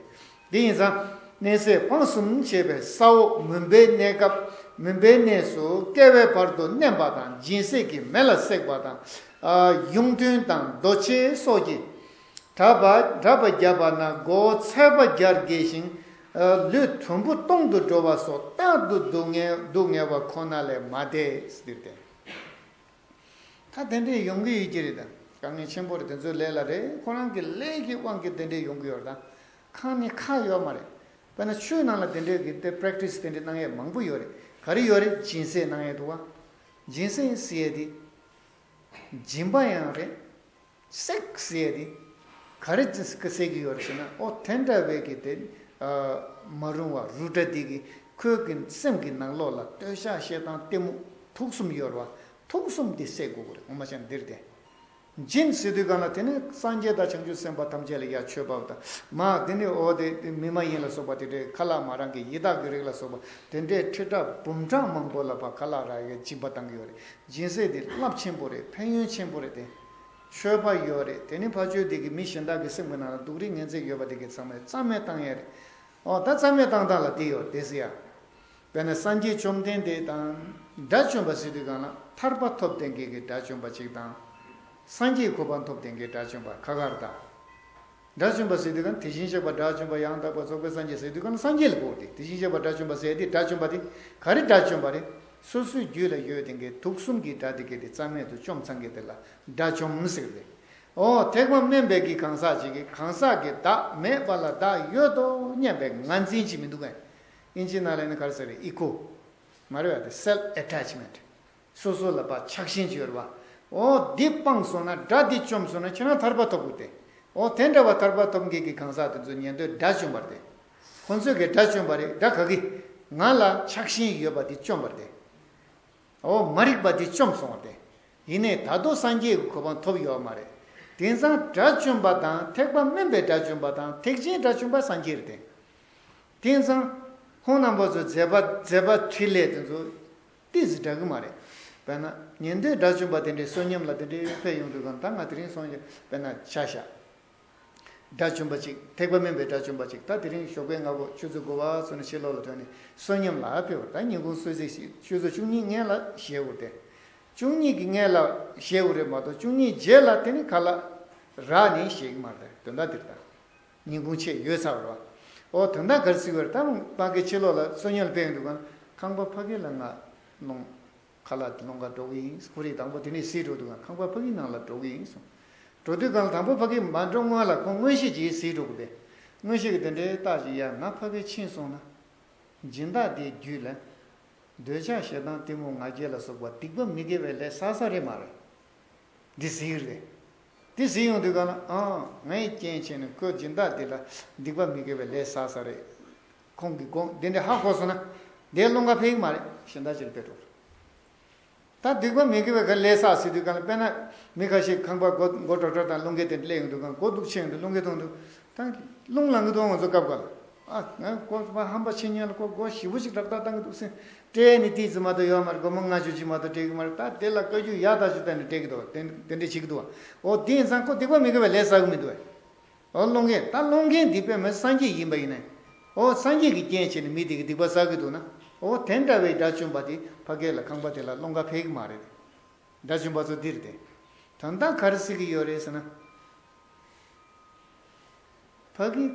དེ་ཡིན་ཙང་མནན་བསྲེག་འཕང་གསུམ་བྱས་པས་ས་འོག་མུན་པའི་གནས་སྐབས། མུན་པའི་གནས་སུ་བསྐལ་པའི་བར་དུ་མནན་པ་དང་། སྦྱིན་སྲེག་གིས་མེ་ལ་བསྲེག་པ་དང་། ཨ་གཡུང་དྲུང་དང་རྡོ་ཆས་སོགས་ཀྱིས། གྲབས་པ་གྲབས་པ་བརྒྱབ་པ་ན་མགོ་བོ་ཚད་པ་བརྒྱར་འགས་ཤིང་། ལུས་དུམ་བུ་སྟོང་དུ་འགྲོ་བ་སོགས་རྟག་ཏུ་སྡུག་བསྔལ་སྡུག་བསྔལ་བ་ཁོ་ན་ལས་མ་འདས་ཟེར་ཏེ། ད་དེ་འདྲས་ཡོང་གི་ཡོད་ཀྱི་རེད། ད་དཀའ་ངལ་ཆེན་པོ་རེད། དེ་ཚོའི་ལས་ལ་རེད། ཁོ་རང་གི་ལས་ཀྱི་དབང་གིས་དེ་འདྲས་ཡོང་གི་ཡོད་རེད། ད་ཁག་ནི་ཁག་ཡོད་མ་རེད། དཔེར་ན་ཆོས་ནང་ལ་དེ་འདྲས་ཀྱི་དེ་པེ་རེག་ཊི་སི་དེ་འདྲས་གནང་ཡས་མང་པོ་ཡོད་རེད། ག་རེ་ཡོད་རེད། སྦྱིན་སྲེག་གནང་ཡས་འདུག་བ། སྦྱིན་སྲེག་ཟེར་ཡས་དེ། སྦྱིན་པ་ཡང་རེད། བསྲེག་ཟེར་ཡས་དེ། ག་རེ་བསྲེག་གི་ཡོད་རེད་ཟེར་ན། ཨོ་དེ་འདྲ་བའི་གི་དེ། མ་རུང་བ་རུ་དྲ་དེ་གི་ཁོའི་གི་སེམས་ཀྱི་ནང་ལོགས་ལ་འདོད་ཆགས་ཞེ་སྡང་གཏི་མུག་དུག་གསུམ་ཡོད་རེད་བ། དུག་གསུམ་དེ་བསྲེག་དགོས་ཀྱི་རེད། ངོ་མ་བྱས་ན་འདིར་དེ། སྦྱིན་ཟེར་དུས་གང་ལ་དེ་ནི་སངས་རྒྱས་དང་བྱང་ཆུབ་སེམས་དཔའ་ཐམས་ཅད་ལ་ཡ་མཆོད་པ་དང་། མ་དེ་ནི་ཨོ་དེ་མི་མ་ཡིན་ལ་སོགས་པ་དེ་འདྲའི་ཁ་ལག་མ་རག་མཁན་ཡི་དྭགས་ཀྱི་རིགས་ལ་སོགས་པ་དེ་འདྲའི་ཁྲི་ཕྲག་འབུམ་ཕྲག་མང་པོ་ལ་ཕར་ཁ་ལག་རག་ཡས་སྦྱིན་པ་བཏང་གི་ཡོད་རེད། སྦྱིན་སྲེག་དེ་རླབས་ཆེན་པོ་རེད། ཕན་ཡོན་ཆེན་པོ་རེད་དེ། མཆོད་པ་ཡོད་རེད། དེ་ནི་ཕར་ཕྱོགས་དེ་གི་མི་གཞན་དག་གི་སེམས་ཀྱི་ནང་ལ་སྡུག་རིགས་ངན་ཚད་ཡོད་པ་དེ་གི་ཚང་མས་རྩ་མེད་བཏང་ཡས་རེད། ཨོ་ད་རྩ་མེད་བཏང་སྟངས་ལ་དེ་ཡོད་དེ་ཟེར་ཡ། དཔེར་ན་སངས་རྒྱས་བཅོམ་ལྡན་འདས་དང་། དགྲ་བཅོམ་པ་ཟེར་དུས་གང་ལ་ཐར་པ་ཐོབ་བསྡད་མཁན་གྱི་དགྲ་བཅོམ་པ་གཅིག་དང་། སངས་རྒྱས་གོ་འཕང་ཐོབ་བསྡད་མཁན་དགྲ་བཅོམ་པ་ཁ་ཁར་དང་། དགྲ་བཅོམ་པ་ཟེར་དུས་གང་དེ་བཞིན་གཤེགས་པ་དགྲ་བཅོམ་པ་ཡང་དག་པར་རྫོགས་པའི་སངས་རྒྱས་ཟེར་དུས་གང་ལ་སངས་རྒྱས་ལ་གོ་དེ། དེ་བཞིན་གཤེགས་པ་དགྲ་བཅོམ་པ་ཟེར་དེ་དགྲ་བཅོམ་པ་དེ་ག་རེ་དགྲ་བཅོམ་པ་རེད། སོ་སོའི་རྒྱུད་ལ་ཡོད་བསྡད་མཁན་དུག་གསུམ་གྱི་དགྲ་དེ་གས་དེ་རྩ་མེད་དུ་བཅོམ་ཚང་མཁན་དེ་ལ་དགྲ་བཅོམ་ཟེར་རེད། ཨོ་ཐེག་པ་དམན་པའི་གི་གང་ཟག་ཅིག་གིས་གང་ཟག་གི་བདག་མེད་པ་ལ་བདག་ཡོད་དོ་སྙམ་པའི་ངར་འཛིན་ཅིག་མི་འདུག་གས། ཨིན་ཇི་ནང་ལ་ནི་ག་རེ་ཟེར་རེད། ཨི་གོ་མ་རེད་པ། དེ་སེལ་ཕི་ཨེ་ཊེཆ་མེན་ཊི། སོ་སོ་ལ་ཕར་ཆགས་ཞེན་ཅིག་ཡོད་རེད་པ། ཨོ་འདི་སྤངས་སོང་ན། དགྲ་འདི་བཅོམ་སོང་ན་ཁྱེད་རང་ཐར་པ་ཐོབ་དགོས་ཏེ། ཨོ་དེ་འདྲ་བ་ཐར་པ་ཐོབ་མཁན་གྱི་གང་ཟག་དེ་ཚོ་ཉན་ཐོས་དགྲ་བཅོམ་པ་རེད་དེ། ཁོ་ཚོས་གི་དགྲ་བཅོམ་པ་རེད། དགྲ་ག་གི། ང་ལ་ཆགས་ཞེན་ཡོད་པ་དེ་བཅོམ་པ་རེད་དེ། འོ་མ་རིག་པ་དེ་བཅོམ་སོང་བ་དེ། ཡིན་ནའི་ད་དུང་སངས་རྒྱས་ཀྱི་གོ་འཕང་ཐོབ་ཡོད་མ་རེད། དེང་སང་དགྲ་བཅོམ་པ་དང་ཐེག་པ་དམན་པའི་དགྲ་བཅོམ་པ་དང་ཐེག་ཆེན་དགྲ་བཅོམ་པ་སངས་རྒྱས་རེད་དེ། དེང་སང་ཁོང་རྣམ་པ་ཚོ་མཛད་པ་མཛད་པ་འཕྲིན་ལས་དེ་ཚོ་ཏིས་འདྲ་གི་མ་རེད། དཔེར་ན་ཉན་ཐོས་དགྲ་བཅོམ་པ་དེ་འདྲའི་བསོད་སྙོམས་ལ་དེ་འདྲའི་ཕེབས་ཡོང་དུས་གང་ད་ང་དེ་རིང་སོང་ཡོད་དཔེར་ན་ཆ་བཞག་དགྲ་བཅོམ་པ་ཅིག་ཐེག་པ་དམན་པའི་དགྲ་བཅོམ་པ་ཅིག་ད་དེ་རིང་ཞོགས་པའི་སྔ་པོ་ཆུ་ཚོད་དགུ་པ་ཙམ་ནས་ཕྱི་ལོགས་ལ་ཐོན་ནས་བསོད་སྙོམས་ལ་ཕེབས་པ་ད་ཉིན་གུང་གསོལ་ཚིགས་ཤིག་ཆུ་ཚོད་བཅུ་གཉིས་སྔོན་ལ་བཞེས་དགོས་ཏེ། བཅུ་གཉིས་ཀྱི་སྔོན་ལ་བཞེས་དགོས་རེད་མ་གཏོགས་བཅུ་གཉིས་རྗེས་ལ་དེ་ནི་ཁ་ལག་རག་ནས་བཞེས་ཀྱི་མ་རེད། དོན་དག་འདིར་ད་ཉིན་གུང་ཕྱེད་ཡོལ་ཚར་བ་རེད་བ། ཨོ་དོན་དག་ག་རེ་ཟེར་བ་རེད། ད་མ་གི་ཕྱི་ལོགས་ལ་བསོད་སྙོམས་ལ་ཕེབས་ཡོང་དུས་གང་ཁང་པ་ཕ་གི་ལ་ང་ལོང་། ཁ་ལག་དེ་སློང་ག་འགྲོ་གི་ཡིན། ཁོ་རེ་དང་པོ་དེ་ནས་གཟིགས་འགྲོ་དུས་ཁང་པ་ཕ་གིའི་ནང་ལ་འགྲོ་གི་ཡིན་གསུངས། འགྲོ་དུས་གང་ལ་དང་པོ་ཕ་གི་མ་འགྲོ་སྔོན་ལ་ཁོང་མངོན་ཤེས་ཀྱིས་གཟིགས་འགྲོ་གི་རེད། མངོན་ཤེས་ཀྱིས་དེ་འདྲའི་རྟགས་ཅིག་ཡ་ང་ཕ་གི་ཕྱིན་སོང་ན། སྦྱིན་བདག་དེའི་རྒྱུད་ལ། འདོད་ཆགས་ཞེ་སྡང་གཏི་མུག་ང་རྒྱལ་ལ་སོགས་པ་སྡིག་པ་མི་དགེ་བའི་ལས་བསགས་ས་རེད་མ་རེད། འདི་གཟིགས་རེད། འདི་གཟིགས་ཡོང་དུས་གང་ལ་ཨང་ངའི་རྐྱེན་བྱས་ནས་ཁོའི་སྦྱིན་བདག་འདི་ལ་སྡིག་པ་མི་དགེ་བའི་ལས་བསགས་ས་རེད། ཁོང་གི་དགོངས་འདི་འདྲ་ཧ་གོ་སོང་ན། དེ་སློང་ག་ཕེབས་ཀྱི་མ་རེད། གཞན་དག་ཅིག་ལ་ཕེབས་འགྲོ། ད་སྡིག་པ་མི་དགེ་བའི་ག་ལས་བསགས་ཟེར་དུས་གང་ལ་དཔེར་ན་མི་ཁ་ཤས་ཁང་པ་སྒོ་སྒོ་ཀྲོག་ཀྲོག་དང་རླུང་གི་དེ་སླེབས་ཡོང་དུས་གང་སྒོ་རྡུགས་ཆེ་ཡོང་དུས་རླུང་གི་མཐོང་དུས་ད་རླུང་ལངས་གི་འདུག་ང་ཚོ་སྐབས་འགའ་ལ། ཨ། ང་ཁོ་ཕ་ཧམ་པ་ཆེ་ཉན་ལ་ཁོ་སྒོ་ཞེ་པོ་ཅིག་རག་ཐག་བཏང་གི་འདུག་ཟེར། སྤྲད་ནི་ཏིས་ཙི་མ་གཏོགས་ཡོད་མ་རེད། སྒོར་མོ་ལྔ་བཅུ་ཅིག་མ་གཏོགས་སྤྲད་གི་མ་རེད། ད་དེ་ལ་བཀའ་བཀྱོན་ཡག་ཐག་ཆོད་བཏང་ནས་སྤྲད་གི་འདུག་དེ་དེ་འདྲས་བྱེད་ཀྱི་འདུག་འོ་དེ་ཡིན་ཙང་ཁོ་སྡིག་པ་མི་དགེ་བའི་ལས་བསགས་གི་མི་འདུག་འོ་སློང་མཁན་ད་སློང་མཁན་འདི་དཔེ་མི་སངས་རྒྱས་ཡིན་པ་ཡིན་ན། འོ་སངས་རྒྱས་ཀྱི་རྐྱེན་བྱས་ནས་མི་དེ་གི་སྡིག་པ་བསགས་གི་འདུག་ན། འོ་དེ་འདྲ་བའི་དགྲ་བཅོམ་པ་དེ་ཕ་སྐད་ལ་ཁང་པ་དེ་ལ་སློང་ག་ཕེབས་གི་མ་རེད། དགྲ་བཅོམ་པ་ཚོ་འདིར་དེ། དོན་དག་ག་རེ་ཟེར་གི་ཡོད་རེད་ཟེར་ན། ཕ་གི།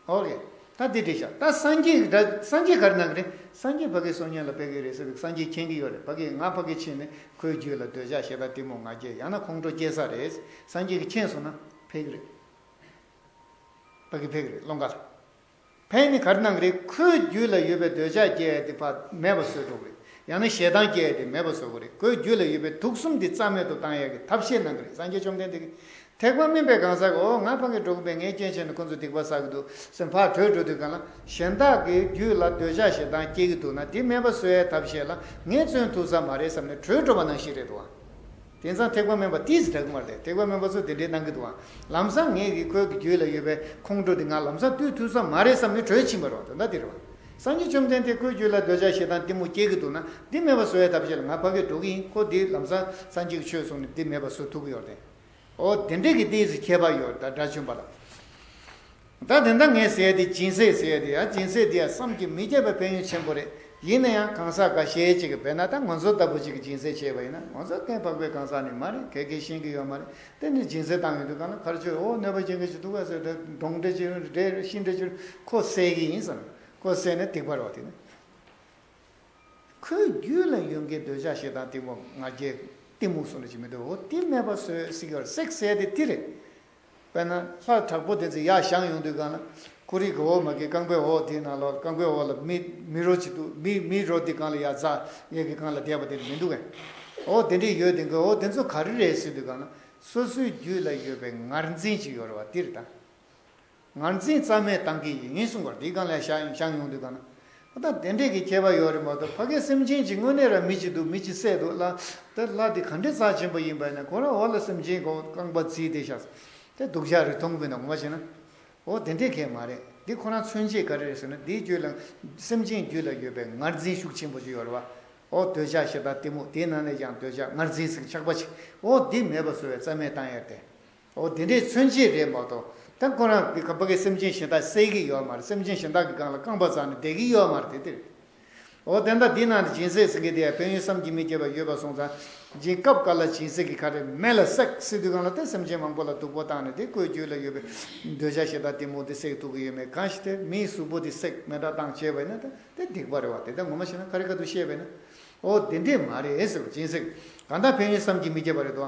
ཨོ་ཀེ། ད་འདི་འདྲི་ཤག་ད་སངས་རྒྱས་ཀྱི་སངས་རྒྱས་ག་རེ་གནང་གི་རེད། སངས་རྒྱས་ཕ་གི་གསུང་སྙན་ལ་ཕེབས་གི་རེད་ཟེར་དུས་སངས་རྒྱས་མཁྱེན་གི་ཡོད་རེད། ཕ་གི་ང་ཕ་གི་ཕྱིན་ནས་ཁོའི་རྒྱུད་ལ་འདོད་ཆགས་ཞེ་སྡང་གཏི་མུག་ང་རྒྱལ་ཡང་ན་ཁོང་ཁྲོ་སྐྱེ་ས་རེད། སངས་རྒྱས་ཀྱིས་མཁྱེན་སོང་ན་ཕེབས་གི་རེད། ཕ་གི་ཕེབས་གི་རེད་སློང་ག་ལ། ཕན་ནི་ག་རེ་གནང་གི་རེད། ཁོའི་རྒྱུད་ལ་ཡོད་པའི་འདོད་ཆགས་སྐྱེ་ཡ་དེ་ཕར་མེད་པ་བཟོས་འགྲོ་གི་རེད། ཡང་ན་ཞེ་སྡང་སྐྱེ་ཡ་དེ་མེད་པ་བཟོ་གི་རེད། ཁོའི་རྒྱུད་ལ་ཡོད་པའི་དུག་གསུམ་དེ་རྩ་མེད་དུ་བཏང་ཡ་གི་ཐབས་ཤེས་གནང་གི་རེད། སངས་རྒྱས་བཅོམ་ལྡན་འདས་ཀྱིས་ཐེག་པ་དམན་པའི་གང་ཟག་གིས་འོ་ང་ཕ་གི་འགྲོ་གི་མེད། རྐྱེན་བྱས་ནས་ཁོ་ཚོ་སྡིག་པ་བསགས་ཀྱི་འདུག་སེམས་ཕར་བྲོས་འགྲོ་དུས་གང་ལ་གཞན་དག་གི་རྒྱུད་ལ་འདོད་ཆགས་ཞེ་སྡང་སྐྱེ་གི་འདུག་ན་དེ་མེད་པ་བཟོ་ཡའི་ཐབས་ཤེས་ལ་ངས་བརྩོན་ཐུབ་ས་མ་རེད་བསམ་ནས་བྲོས་འགྲོ་བ་ནང་བཞིན་རེད་འདུག་ཨ། དེང་སང་ཐེག་པ་དམན་པ་ཏིས་དྲག་མ་རེད། ཐེག་པ་དམན་པ་ཚོ་དེ་འདྲའི་གནང་གི་འདུག་ཨ། ལམ་སང་ངས་ཀྱི་ཁོའི་གི་རྒྱུད་ལ་ཡོད་པའི་ཁོང་ཁྲོ་དེ་ང་ལམ་སང་བཏུལ་ཐུབ་ས་མ་རེད་བསམ་ནས་བྲོས་ཕྱིན་པ་རེད་བ། དོན་དག་དེ་རེད་བ། སངས་རྒྱས་བཅོམ་ལྡན་འདས་ཁོའི་རྒྱུད་ལ་འདོད་ཆགས་ཞེ་སྡང་གཏི་མུག་སྐྱེ་གི་འདུག་ན་འདི་མེད་པ་བཟོ་ཡའི་ཐབས་ཤེས་ལ་ང་ཕ་གིར་འགྲོ་གི་ཡིན། ཁོ་འདི་ལམ་སང་སངས་རྒྱས་ཀྱི་ཆོས་གསུངས་ནས་འདི་མེད་པ་བཟོ་ཐུབ་ཀྱི་ཡོད་རེད། འོ་དེ་འདྲས་ཀྱི་ཏིས་ཁྱད་པར་ཡོད་ད་དགྲ་བཅོམ་པ་ལ། ད་དེ་འདྲ་ངས་ཟེར་ཡ་དེ་སྦྱིན་སྲེག་ཟེར་ཡ་དེ་ཡང་སྦྱིན་སྲེག་དེ་ཡང་བསམ་གྱིས་མི་ཁྱབ་པའི་ཕན་ཡོན་ཆེན་པོ་རེད། ཡིན་ན་ཡང་གང་ཟག་འགའ་ཤས་ཅིག་གིས་དཔེར་ན་ད་ང་ཚོ་ལྟ་བུ་ཅིག་གིས་སྦྱིན་སྲེག་བྱས་པ་ཡིན་ན་ང་ཚོ་གཏན་དཔག་པའི་གང་ཟག་ནི་མ་རེད། ག་གེ་ཤེས་ཀྱི་ཡོད་མ་རེད། དེ་ནི་སྦྱིན་སྲེག་བཏང་ཡོང་དུས་གང་ལ་གར་ཆོད་འོ་གནོད་པ་ཅན་གྱི་ཅིག་འདུག་ག་ཟེར་ཏེ་གདོན་འདྲེ་ཅིག་རེད་ཤི་འདྲེ་ཅིག་ཁོ་བསད་ཀྱི་ཡིན་བསམ། ཁོ་བསད་ནས་སྡིག་པ་རེད་བ་དེ་ནི། ཁོའི་རྒྱུད་ལ་ཡོད་མཁན་འདོད་ཆགས་ཞེ་སྡང་གཏི་མུག་ང་རྒྱལ་གཏི་མུག་གསུམ་ལ་ཅིག་མི་འདུག་འོ་དེ་མེད་པ་བཟོས་སྲེག་ཡོད་སྲེག་ཟེར་དེ་དེ་རེད། དཔེར་ན་ལྷ་དྲག་པོ་དེ་ཚོ་ཡར་བཞེངས་ཡོང་དུས་གང་ལ་ཁོ་རིག་གི་འོ་མ་གི་རྐང་པའི་འོག་དེའི་ནང་ལོགས་རྐང་པའི་འོག་ལ་མི་མི་རོ་ཅིག་འདུག་མི་མི་རོ་དེ་གང་ལ་ཡར་འཛག་ཡས་ཀྱི་གང་ལ་བསྡད་པ་དེ་མི་འདུག་གས། འོ་དེ་འདྲས་ཡོད་དེ་གི་འོ་དེ་ཚོ་ག་རེ་རེད་ཟེར་དུས་གང་ལ་སོ་སོའི་རྒྱུད་ལ་ཡོད་པའི་ངར་འཛིན་ཅིག་ཡོད་རེད་བ་དེ་རེད་ད། ངར་འཛིན་རྩ་མེད་བཏང་གི་ཡིན་གསུངས་པར་འདི་གང་ལས་བཞག་བཞག་ཡོང་དུས་གང་ན། ད་དེ་འདྲས་ཀྱི་ཁྱད་པར་ཡོད་རེད་མ་གཏོགས་ཕ་གི་སེམས་ཅན་གྱི་དངོས་གནས་ར་མི་གཅིག་འདུག་མི་གཅིག་བསད་འདུག་ལ། དེ་ལྷ་དེ་ག་འདྲས་རྩ་ཆེན་པོ་ཡིན་པ་ཡིན་ན་ཁོ་རང་འོག་ལ་སེམས་ཅན་གོ་རྐང་པ་བརྫིས་ཏེ་བཞག་དེ་སྡུག་ཅག་རེ་མཐོང་གི་ན་ངོ་མ་བྱས་ན། འོ་དེ་འདྲས་གས་མ་རེད། འདི་ཁོ་རང་མཚོན་བྱེད་ག་རེ་རེད་ཟེར་ན་འདིའི་རྒྱུད་ལ་སེམས་ཅན་རྒྱུད་ལ་ཡོད་པའི་ངར་འཛིན་ཤུགས་ཆེན་པོ་ཅིག་ཡོད་རེད་བ། འོ་འདོད་ཆགས་ཞེ་སྡང་གཏི་མུག་དེའི་ནང་ནས་ཀྱང་འདོད་ཆགས་ངར་འཛིན་ཟེར་ཆགས་པ་ཅིག་འོ་འདི་མེད་པ་བཟོ་བའི་རྩ་མེད་བཏང་ཡས་ཏེ། འོ་དེ་འདྲའི་མཚོན་བྱེད་རེད་མ་གཏོགས་ད་ཁོ་རང་གི་ཁ་པ་གི་སེམས་ཅན་གཞན་དག་བསད་ཀྱི་ཡོད་མ་རེད། སེམས་ཅན་གཞན་དག་གི་སྒང་ལ་རྐང་པ་བཙུགས་ནས་བསྡད་ཀྱི་ཡོད་མ་རེད་དེ་དེ་རེད། འོ་དེ་འདྲ་འདི་ནང་དུ་སྦྱིན་སྲེག་ཟེར་མཁན་དེ་ཡང་ཕན་ཡོན་བསམ་གྱིས་མི་ཁྱབ་པ་ཡོད་པ་སོང་ཙང་སྦྱིན་སྐབས་འགའ་ལ་སྦྱིན་སྲེག་གི་ཁ་རེ་མེ་ལ་བསྲེགས་ཟེར་དུས་སྒང་ལ་དེ་སེམས་ཅན་མང་པོ་ལ་སྡུག་པོ་བཏང་ནས་དེ་ཁོའི་རྒྱུད་ལ་ཡོད་པའི་འདོད་ཆགས་ཞེ་སྡང་གཏི་མུག་དེ་བསྲེག་ཐུབ་ཀྱི་ཡོད་མེད་གང་ཞིག་དེ་མིའི་གཟུགས་པོ་དེ་བསྲེགས་མེ་སྲེག་བཏང་བྱས་པ་ཡིན་ན་ད་དེ་སྡིག་པ་རེད་བ། དེ་ད་ངོ་མ་བཤད་ན་ཁ་རི་ཁ་ཐུག་བཤད་པ་ཡིན་ན་འོ་དེ་འདྲས་མ་རེད་ཟེར་བ་སྦྱིན་སྲེག་གང་ལྟར་ཕན་ཡོན་བསམ་གྱིས་མི་ཁྱབ་པ་རེད་དོ།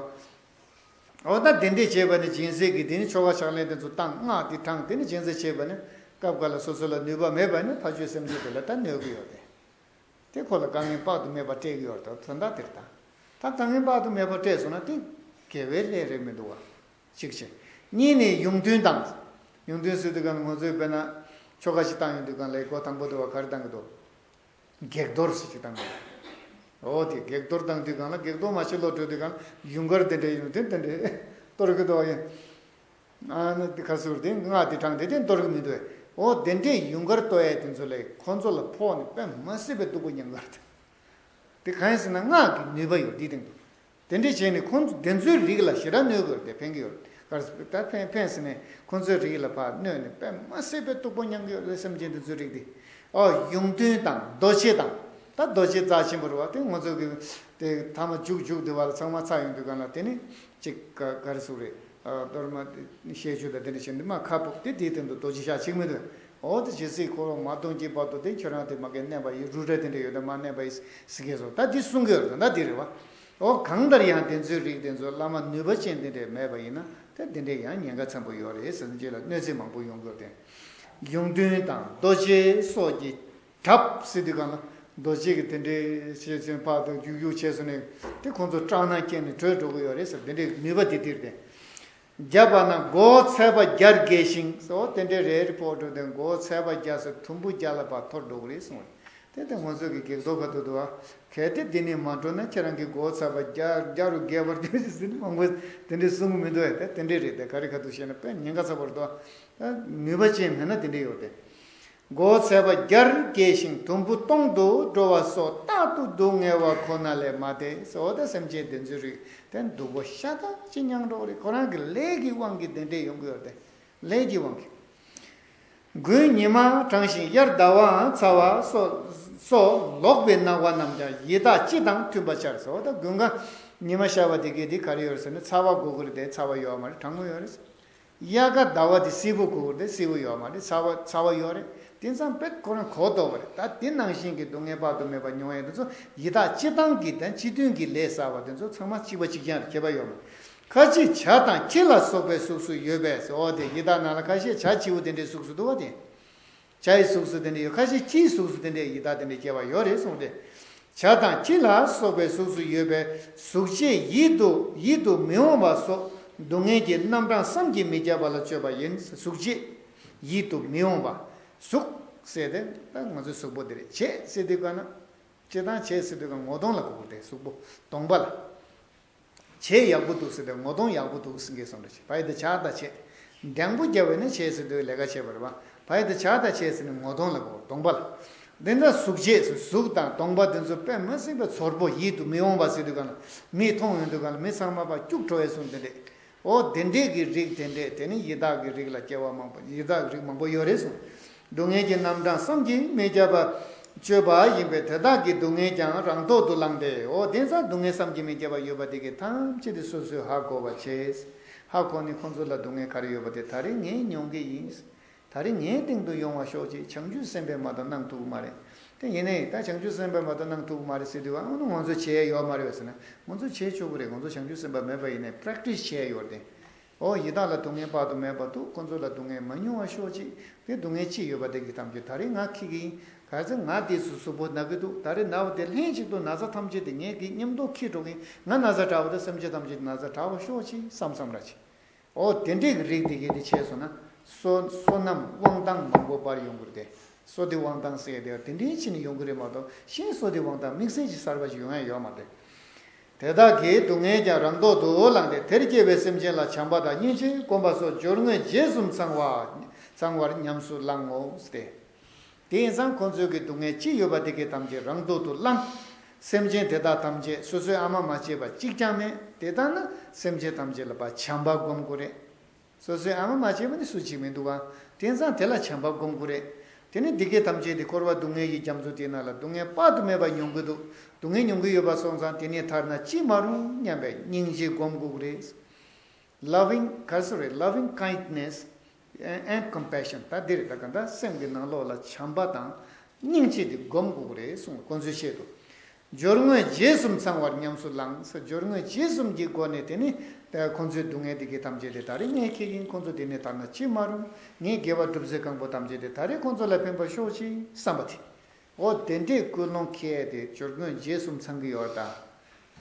འོ་ད་དེ་འདྲས་བྱས་པ་ནི་སྦྱིན་སྲེག་གི་དེ་ནི་ཆོ་ག་ཕྱག་ལེན་དེ་ཚོ་བཏང་སྔགས་དེ་བགྲངས་དེ་ནི་སྦྱིན་སྲེག་བྱས་པ་ནི་སྐབས་འགའ་ལ་སོ་སོ་ལ་ནུས་པ་མེད་པ་ནི་ཕ་ཆོས་སེམས་ཅན་དེ་ལ་ད་གནོད་ཀྱི་ཡོད་རེད། དེ་ཁོ་ལ་དཀའ་ངལ་དཔག་ཏུ་མེད་པ་སྤྲད་ཀྱི་ཡོད་རེད་དོ། དོན་དག་དེ་རེད་ད། ད་དཀའ་ངལ་དཔག་ཏུ་མེད་པ་སྤྲད་སོང་ན་དེ་དགེ་བའི་ལས་རེད་མི་འདུག་བ། གཅིག་བྱས། གཉིས་ནི་ཡུངས་འདུན་དང་། ཡུངས་འདུན་ཟེར་དུས་ག་ནི་ང་ཚོས་དཔེར་ན་ཆོ་ག་ཞིག་བཏང་ཡོང་དུས་ག་ལ་སྒོ་དང་པོ་དུ་བ་ག་རེ་བཏང་གི་འདུག་བགེགས་གཏོར་ཟེར་ཅིག་བཏང་གི་འདུག་འོ་དེ་བགེགས་གཏོར་བཏང་དུས་གང་ལ་བགེགས་གཏོར་མ་ཕྱི་ལོགས་འགྲོ་དུས་གང་ལ་ཡུངས་ཀར་དེ་འདྲས་ཡོང་དུས་དེ་འདྲས་གཏོར་གི་འདུག་ཡིན། ཨ་ནི་དེ་ཁ་ཟུར་དེ་སྔགས་དེ་བགྲངས་དེ་དེ་གཏོར་གི་མི་འདུག་འོ་དེ་འདྲས་ཡུངས་ཀར་གཏོར་ཡས་དེ་ཚོ་ལས་ཁོ་ཚོ་ལ་ཕོག་ནས་དཔེ་མ་སྲིད་པའི་སྡུག་པོ་མྱངས་གི་རེད། དེ་གང་ཡིན་ཟེར་ན་སྔགས་ཀྱི་ནུས་པ་ཡོད་དེའི་སྟེང་དུ། དེ་འདྲས་བྱས་ནས་ཁོང་ཚོ་དེ་ཚོའི་རིགས་ལ་ཞེ་དྲག་གནོད་དགོས་རེད་དེ་ཕན་གྱི་ཡོད་རེད། ག་རེ་ཟེར་ད་ཕན་ཕན་ཟེར་ནས་ཁོང་ཚོའི་རིགས་ལ་ཕར་གནོད་ནས་དཔེ་མ་སྲིད་པའི་སྡུག་པོ་མྱངས་ཀྱི་ཡོད་རེད་སེམས་ཅན་དེ་ཚོའི་རིགས་དེ། ཨོ་ཡུངས་འདུན་དང་རྡོ་རྗེ་དང་། ད་རྡོ་རྗེ་རྩ་ཆེན་པོ་རེད་བ། དེ་ང་ཚོ་གི་དེ་ཐ་མ་མཇུག་མཇུག་དེ་བ་ལ་ཚང་མ་ཚར་ཡོང་དུས་གང་ལ་དེ་ནི་ཅིག་ག་ག་རེ་ཟེར་རེད། གཏོར་མ་བཤད་རྒྱུ་དང་དེ་འདྲ་བྱས་ནས་མ་ཁ་སྤོབས་དེ་དེའི་སྟེང་དུ་རྡོ་རྗེ་ཞག་གཅིག་མི་འདུག་འོ་དེ་ཇི་སྲིད་འཁོར་བ་མ་སྟོངས་ཀྱི་བར་དུ་དེ་ཁྱོད་རང་དེ་མ་གི་མནན་པ་ཡིན། རུ་ར་དེ་འདྲ་ཡོད་དེ་མ་མནན་པ་ཡིན་ཟེར་གི་སོ། ད་དེ་གསུང་གི་ཡོད་རེད། ད་དེ་རེད་བ། འོ་གང་ལྟར་ཡང་དེ་ཚོའི་རིགས་དེ་ཚོ་བླ་མ་ནུས་པ་ཅན་དེ་འདྲས་མེད་པ་ཡིན་ན་ད་དེ་འདྲས་ཡང་ཉེན་ཁ་ཚ་པོ་ཡོད་རེད་ཟེར་ནས་རྗེས་ལ་གནོད་འཚེ་མང་པོ་ཡོང་གི་ཡོད་དེ། ཡུངས་འདུན་དང་རྡོ་རྗེ་སོགས་ཀྱི་གྲབས་ཟེར་དུས་གང་ལ་རྡོ་རྗེ་གི་དེ་འདྲའི་བྱས་ཚུན་ཕར་དུ་རྒྱུག་རྒྱུག་བྱས་སོང་ནས་དེ་ཁོང་ཚོ་སྐྲག་སྣང་སྐྱེས་ནས་བྲོས་འགྲོ་གི་ཡོད་རེད་ཟེར། དེ་འདྲའི་ནུས་པ་དེ་དེར་བསྟན། བརྒྱབ་པ་ན་མགོ་བོ་ཚད་པ་བརྒྱར་བརྒལ་ཞིང་ཟེར། འོ་དེ་འདྲའི་རེ་རེ་ཕོག་འགྲོ་དེ་མགོ་བོ་ཚད་པ་བརྒྱ་ཟེར་དུམ་བུ་བརྒྱ་ལ་ཕར་འཐོར་འགྲོ་གི་རེད་གསུངས། དེ་ལྟར་ང་ཚོ་གི་བགེགས་གཏོར་ག་ཏུ་འདུག་བ། གལ་ཏེ་འདི་ནས་མ་འགྲོ་ན་ཁྱེད་རང་གི་མགོ་བོ་ཚད་པ་བརྒྱ་བརྒྱ་རུ་བརྒལ་བར་འགྱུར་ཞེས་ཟེར་ནས་མང་པོས་དེ་འདྲའི་གསུང་གི་མི་འདུག་བས། དེ་དེ་འདྲའི་རེད་དེ་ག་རེ་ག་ཏུ་བཤད་ན་དཔེ་ཉེན་ཁ་ཚ་པོ་རེད་དོ། ནུས་པ་ཅན་མེད་ན་དེ་འདྲའི་ཡོད་དེ། མགོ་ཚད་པ་བརྒྱར་རྒྱས་ཤིང་དུམ་བུ་སྟོང་དུ་འགྲོ་བ་སོགས་རྟག་ཏུ་སྡུག་བསྔལ་བ་ཁོ་ན་ལས་མ་འདས་སོ། ད་སེམས་ཅན་དེ་ཚོའི་རིགས་དེ་སྡུག་པོ་ཤ་སྟག་ཅིག་མྱངས་འགྲོ་གི་རེད། ཁོ་རང་གི་ལས་ཀྱི་དབང་གིས་དེ་འདྲས་ཡོང་གི་ཡོད་རེད། ལས་ཀྱི་དབང་གིས། དགུན་ཉི་མ་གྲང་ཞིང་དབྱར་ཟླ་བའང་ཚ་བ་སོགས་སོགས་ལོག་པའི་སྣང་བ་རྣམས་ཀྱང་ཡི་དྭགས་སྤྱི་དང་མཐུན་པར་འཆར་སོ། ད་དགུན་ཁ་ཉི་མ་ཤར་བ་དེ་གས་དེ་ག་རེ་ཡོད་རེད་ཟེར་ན། ཚ་བ་དགོས་ཀྱི་རེད་དེ། ཚ་བ་ཡོད་མ་རེད། གྲང་མོ་ཡོད་རེད། དབྱར་ཁ་ཟླ་བ་དེ་བསིལ་པོ་དགོས་ཀྱི་རེད་དེ། བསིལ་པོ་ཡོད་མ་རེད། ཚ་བ་ཚ་བ་ཡོད་རེད། དེ་ཙང་དཔེ་ཁོ་རང་གོ་ལྡོག་པ་རེད། ད་དེ་ནང་བཞིན་གྱི་སྡུག་བསྔལ་དཔག་ཏུ་མེད་པ་མྱོང་ཡས་དེ་ཚོ་ཡི་དྭགས་སྤྱི་བཏང་གི་དང་སྤྱི་མཐུན་གྱི་ལས་བསགས་པ་དེ་ཚོ་ཚང་མ་གཅིག་པ་གཅིག་རྐྱང་རེད། ཁྱད་པར་ཡོད་མ་རེད། ཁ་ཅིག་བྱ་དང་ཁྱི་ལ་སོགས་པའི་གཟུགས་སུ་ཡོད་པས། འོ་དེ་ཡི་དྭགས་ནང་ལ་ཁ་ཤས་བྱ་བྱིའུ་དེ་འདྲའི་གཟུགས་སུ་འདུག་བ་དེ། བྱ་ཡི་གཟུགས་སུ་དེ་འདྲ་ཡོད། ཁ་ཤས་ཁྱིའི་གཟུགས་སུ་དེ་འདྲ་ཡི་དྭགས་དེ་འདྲ་སྐྱེ་བ་ཡོད་རེད་གསུངས་ཏེ། བྱ་དང་ཁྱི་ལ་སོགས་པའི་གཟུགས་སུ་ཡོད་པའི་གཟུགས་བྱད་ཡིད་དུ་ཡིད་དུ་མི་འོང་བ་སོགས་སྡུག་བསྔལ་གྱི་རྣམ་གྲངས་བསམ་གྱིས་མི་ཁྱབ་པ་ལ་སྤྱོད་པ་ཡིན། གཟུགས་བྱད་ཡིད་དུ་མི་འོང་བ། གཟུགས་ཟེར་ཏེ་ད་ང་ཚོའི་གཟུགས་པོ་འདི་རེད། བྱད་ཟེར་དུས་ག་ན། སྤྱིར་བཏང་བྱད་ཟེར་དུས་ག་ངོ་གདོང་ལ་གོ་དགོས་ཏེ། གཟུགས་པོ་གདོང་པ་ལ། བྱད་ཡག་པོ་འདུག་ཟེར་ཏེ་ངོ་གདོང་ཡག་པོ་འདུག་ཟེར་མཁན་སོང་འདྲ་ཅིག། བ་ཡ་བཏགས་བྱ་བཏགས་བྱད། འགྲེང་བུ་བརྒྱབ་པ་ཡིན་ན་བྱད་ཟེར་དུས་ལས་ཀ་བྱེད་པ་རེད་བ། བ་ཡ་བཏགས་བྱ་བཏགས་བྱེད་ཟེར་ནས་ངོ་གདོང་ལ་གོ། གདོང་པ་ལ། འདི་འདྲ་གཟུགས་བྱད་ཟེར། གཟུགས་དང་གདོང་པ་འདི་ཚོ་དཔེ་མི་སྲིད་པའི་ཚོར་པོ་ཡིད་དུ་མི་འོང་བ་ཟེར་དུས་ག་ལ། མིག་མཐོང་ཡོང་དུས་ག་ལ་མི་ཚང་མ་ཕར་སྐྱུག་བྲོ་བའི་གསུང་དེ་འདྲས། འོ་དེ་འདྲས་ཀྱི་རིགས་དེ་འདྲས་དེ་ནི་ཡི་དྭགས་ཀྱི་རིགས་ལ་སྐྱེ་བ་མང་པོ། ཡི་དྭགས་རིགས་མང་པོ་ཡོད་རེད་གསུངས། སྡུག་བསྔལ་གྱི་རྣམ་གྲངས་བསམ་གྱིས་མི་ཁྱབ་པ་སྤྱོད་པ་ཡིན་པས། དེ་དག་གི་སྡུག་བསྔལ་ཀྱང་རང་ཐོག་ཏུ་བླངས་ཏེ། འོ་དེ་ཙང་སྡུག་བསྔལ་བསམ་གྱིས་མི་ཁྱབ་པ་ཡོད་པ་དེ་གའི་ཐམས་ཅད་དེ་སོ་སོས་ཧ་གོ་བ་བྱས། ཧ་གོ་ནས་ཁོང་ཚོ་ལ་སྡུག་བསྔལ་ག་རེ་ཡོད་པ་དེ་ད་རེས་ངས་མྱོང་གི་ཡིན། ད་རེས་ངའི་སྟེང་དུ་ཡོང་བ་ཤོག་ཅིག། བྱང་ཆུབ་སེམས་དཔའི་མ་གཏོགས་གནང་ཐུབ་ཀྱི་མ་རེད། དེ་ཡིན་ནའི་ད་བྱང་ཆུབ་སེམས་དཔའི་མ་གཏོགས་གནང་ཐུབ་ཀྱི་མ་རེད་ཟེར་དུས། ཨ་ནི་ང་ཚོས་བྱས་ཡོད་མ་རེད་ཟེར་ན། ང་ཚོས་བྱས་ཆོག་གི་རེད། ང་ཚོ་བྱང་ཆུབ་སེམས་དཔའ་མེད་པ་ཡིན་ནའི་པྲེག་ཊི་སི་བྱས་ཡོད་རེད་དེ། འོ་ཡི་དྭགས་ལ་སྡུག་བསྔལ་དཔག་ཏུ་མེད་པ་འདུག། ཁོ་ཚོ་ལ་སྡུག་བསྔལ་མ་མྱོང་བ་ཤོག་ཅིག། དེ་སྡུག་བསྔལ་ཅི་ཡོད་པ་དེ་གི་ཐམས་ཅད་ད་རེས་ང་འཁྱེར་གྱི་ཡིན། ག་ཚོད་ང་དེ་སུ་གཟུགས་པོ་ན་གི་འདུག། ད་རེས་ན་བ་དེ་ལྷན་ཅིག་ཏུ་ན་ཚ་ཐམས་ཅད་དེ་ངས་གི་མཉམ་དུ་འཁྱེར་འགྲོ་གི་ཡིན། ང་ན་ཚ་དྲག་པ་དང་སེམས་ཅན་ཐམས་ཅད་ན་ཚ་དྲག་པ་ཤོག་ཅིག་བསམ་བསམ་ར་ཅིག། འོ་དེ་འདྲས་ཀྱི་རིགས་དེ་གས་དེ་བྱས་སོང་ན། བསོད་བསོད་ནམས་དབང་ཐང་མང་པོ་སྤར་ཡོང་གི་རེད་དེ། བསོད་བདེ་དབང་ཐང་ཟེར་དེ་དེ་འདྲས་བྱས་ནས་ཡོང་གི་རེད་མ་གཏོགས་གཞན་བསོད་བདེ་དབང་ཐང་དམིགས་བསལ་གྱི་གསར་པ་ཞིག་ཡོང་ཡ་ཡོད་མ་རེད། དེ་དག་གི་སྡུག་བསྔལ་ཀྱང་རང་ཐོག་ཏུ་བླངས་ཏེ། དེར་སྐྱེས་པའི་སེམས་ཅན་ལ་བྱམས་པ་དང་སྙིང་རྗེ་སྒོམ་པ་སོགས་སྦྱོར་དངོས་རྗེས་གསུམ་ཚང་བ་ཚང་བར་ཉམས་སུ་བླང་ངོ་སྟེ། དེ་ཡིན་ཙང་ཁོ་ཚོའི་གི་སྡུག་བསྔལ་ཅི་ཡོད་པ་དེ་གའི་ཐམས་ཅད་རང་ཐོག་ཏུ་བླངས། སེམས་ཅན་དེ་དག་ཐམས་ཅད་སོ་སོའི་ཨ་མ་མ་བྱས་པ་གཅིག་ཀྱང་མེད། དེ་ལྟར་ན་སེམས་ཅན་ཐམས་ཅད་ལ་བྱམས་པ་སྒོམ་དགོས་རེད། སོ་སོའི་ཨ་མ་མ་བྱས་པ་ནི་སུ་གཅིག་མི་འདུག་ག། དེ་ཙང་དེ་ལ་བྱམས་པ་སྒོམ་དགོས་རེད། དེ་ནི་འདི་གའི་ཐམས་ཅད་དེ་འཁོར་བ་སྡུག་བསྔལ་གྱི་རྒྱ་མཚོ་དེ་ནང་ལ་སྡུག་བསྔལ་དཔག་ཏུ་མེད་པ་མྱོང་གི་འདུག། སྡུག་བསྔལ་མྱོང་གི་ཡོད་པ་སོང་ཙང་དེ་ནས་ཐར་ན་ཅི་མ་རུང་སྙམ་པའི་སྙིང་རྗེ་སྒོམ་དགོས་རེད། Loving ག་རེ་ཟེར་རེད། Loving kindness and compassion། ད་འདི་རེད། ད་ག་ད་སེམས་ཀྱི་ནང་ལོགས་ལ་བྱམས་པ་དང་སྙིང་རྗེ་དེ་སྒོམ་དགོས་རེད་གསུངས། ཁོ་ཚོའི་ཆེད་དུ། སྦྱོར་དངོས་རྗེས་གསུམ་ཚང་བར་ཉམས་སུ་བླངས། སྦྱོར་དངོས་རྗེས་གསུམ་གྱི་སྒོ་ནས་དེ་ནི་ཁོ་ཚོའི་སྡུག་བསྔལ་དེ་གའི་ཐམས་ཅད་དེ་ད་རེས་ངས་འཁྱེར་གྱི་ཡིན། ཁོ་ཚོ་དེ་ནས་ཐར་ན་ཅི་མ་རུང་། ངས་དགེ་བ་སྒྲུབ་ཚེ་གང་པོ་ཐམས་ཅད་དེ་ད་རེས་ཁོ་ཚོ་ལ་ཕན་པ་ཤོག་ཅིག་བསམ་པ་དེ། འོ་དེ་འདྲའི་ཀུན་སློང་འཁྱེར་ཏེ་སྦྱོར་དངོས་རྗེས་གསུམ་ཚང་གི་ཡོད་ད།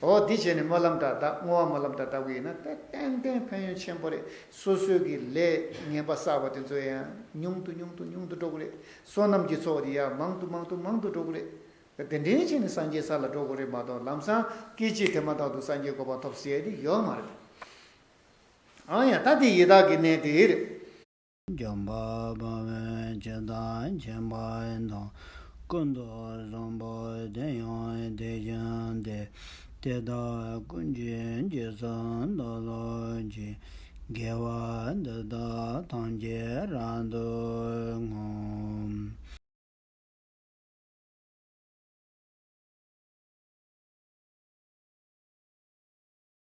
འོ་འདི་བྱས་ནས་སྨོན་ལམ་འདྲ་ད་བསྔོ་བ་སྨོན་ལམ་འདྲ་བཏབ་གི་ཡིན་ན་ད་ཏན་ཏན་ཕན་ཡོན་ཆེན་པོ་རེད། སོ་སོའི་གི་ལས་ངན་པ་བསགས་པ་དེ་ཚོ་ཡང་ཉུང་དུ་ཉུང་དུ་ཉུང་དུ་འགྲོ་གི་རེད། བསོད་ནམས་ཀྱི་ཚོགས་དེ་ཡང་མང་དུ་མང་དུ་མང་དུ་འགྲོ་གི་རེད། དེ་འདྲའི་བྱས་ནས་སངས་རྒྱས་ས་ལ་འགྲོ་དགོས་རེད་མ་གཏོགས་ལམ་སང་སྐད་ཅིག་དེ་མ་ཐག་ཏུ་སངས་རྒྱས་གོ་འཕང་ཐོབ་ཟེར་ཡ་དེ་ཡོད་མ་རེད། ཨང་ཡ་ད་དེ་ཡི་དྭགས་ཀྱི་གནས་དེ་རེད། འཇམ་དཔལ་དཔའ་བོས་ཇི་ལྟར་མཁྱེན་པ་དང་། ཀུན་ཏུ་བཟང་པོ་དེ་ཡང་དེ་བཞིན་ཏེ། དེ་དག་ཀུན་གྱི་རྗེས་སུ་བདག་སློབ་ཅིང་། དགེ་བ་འདི་དག་ཐམས་ཅད་རབ་ཏུ་བསྔོ།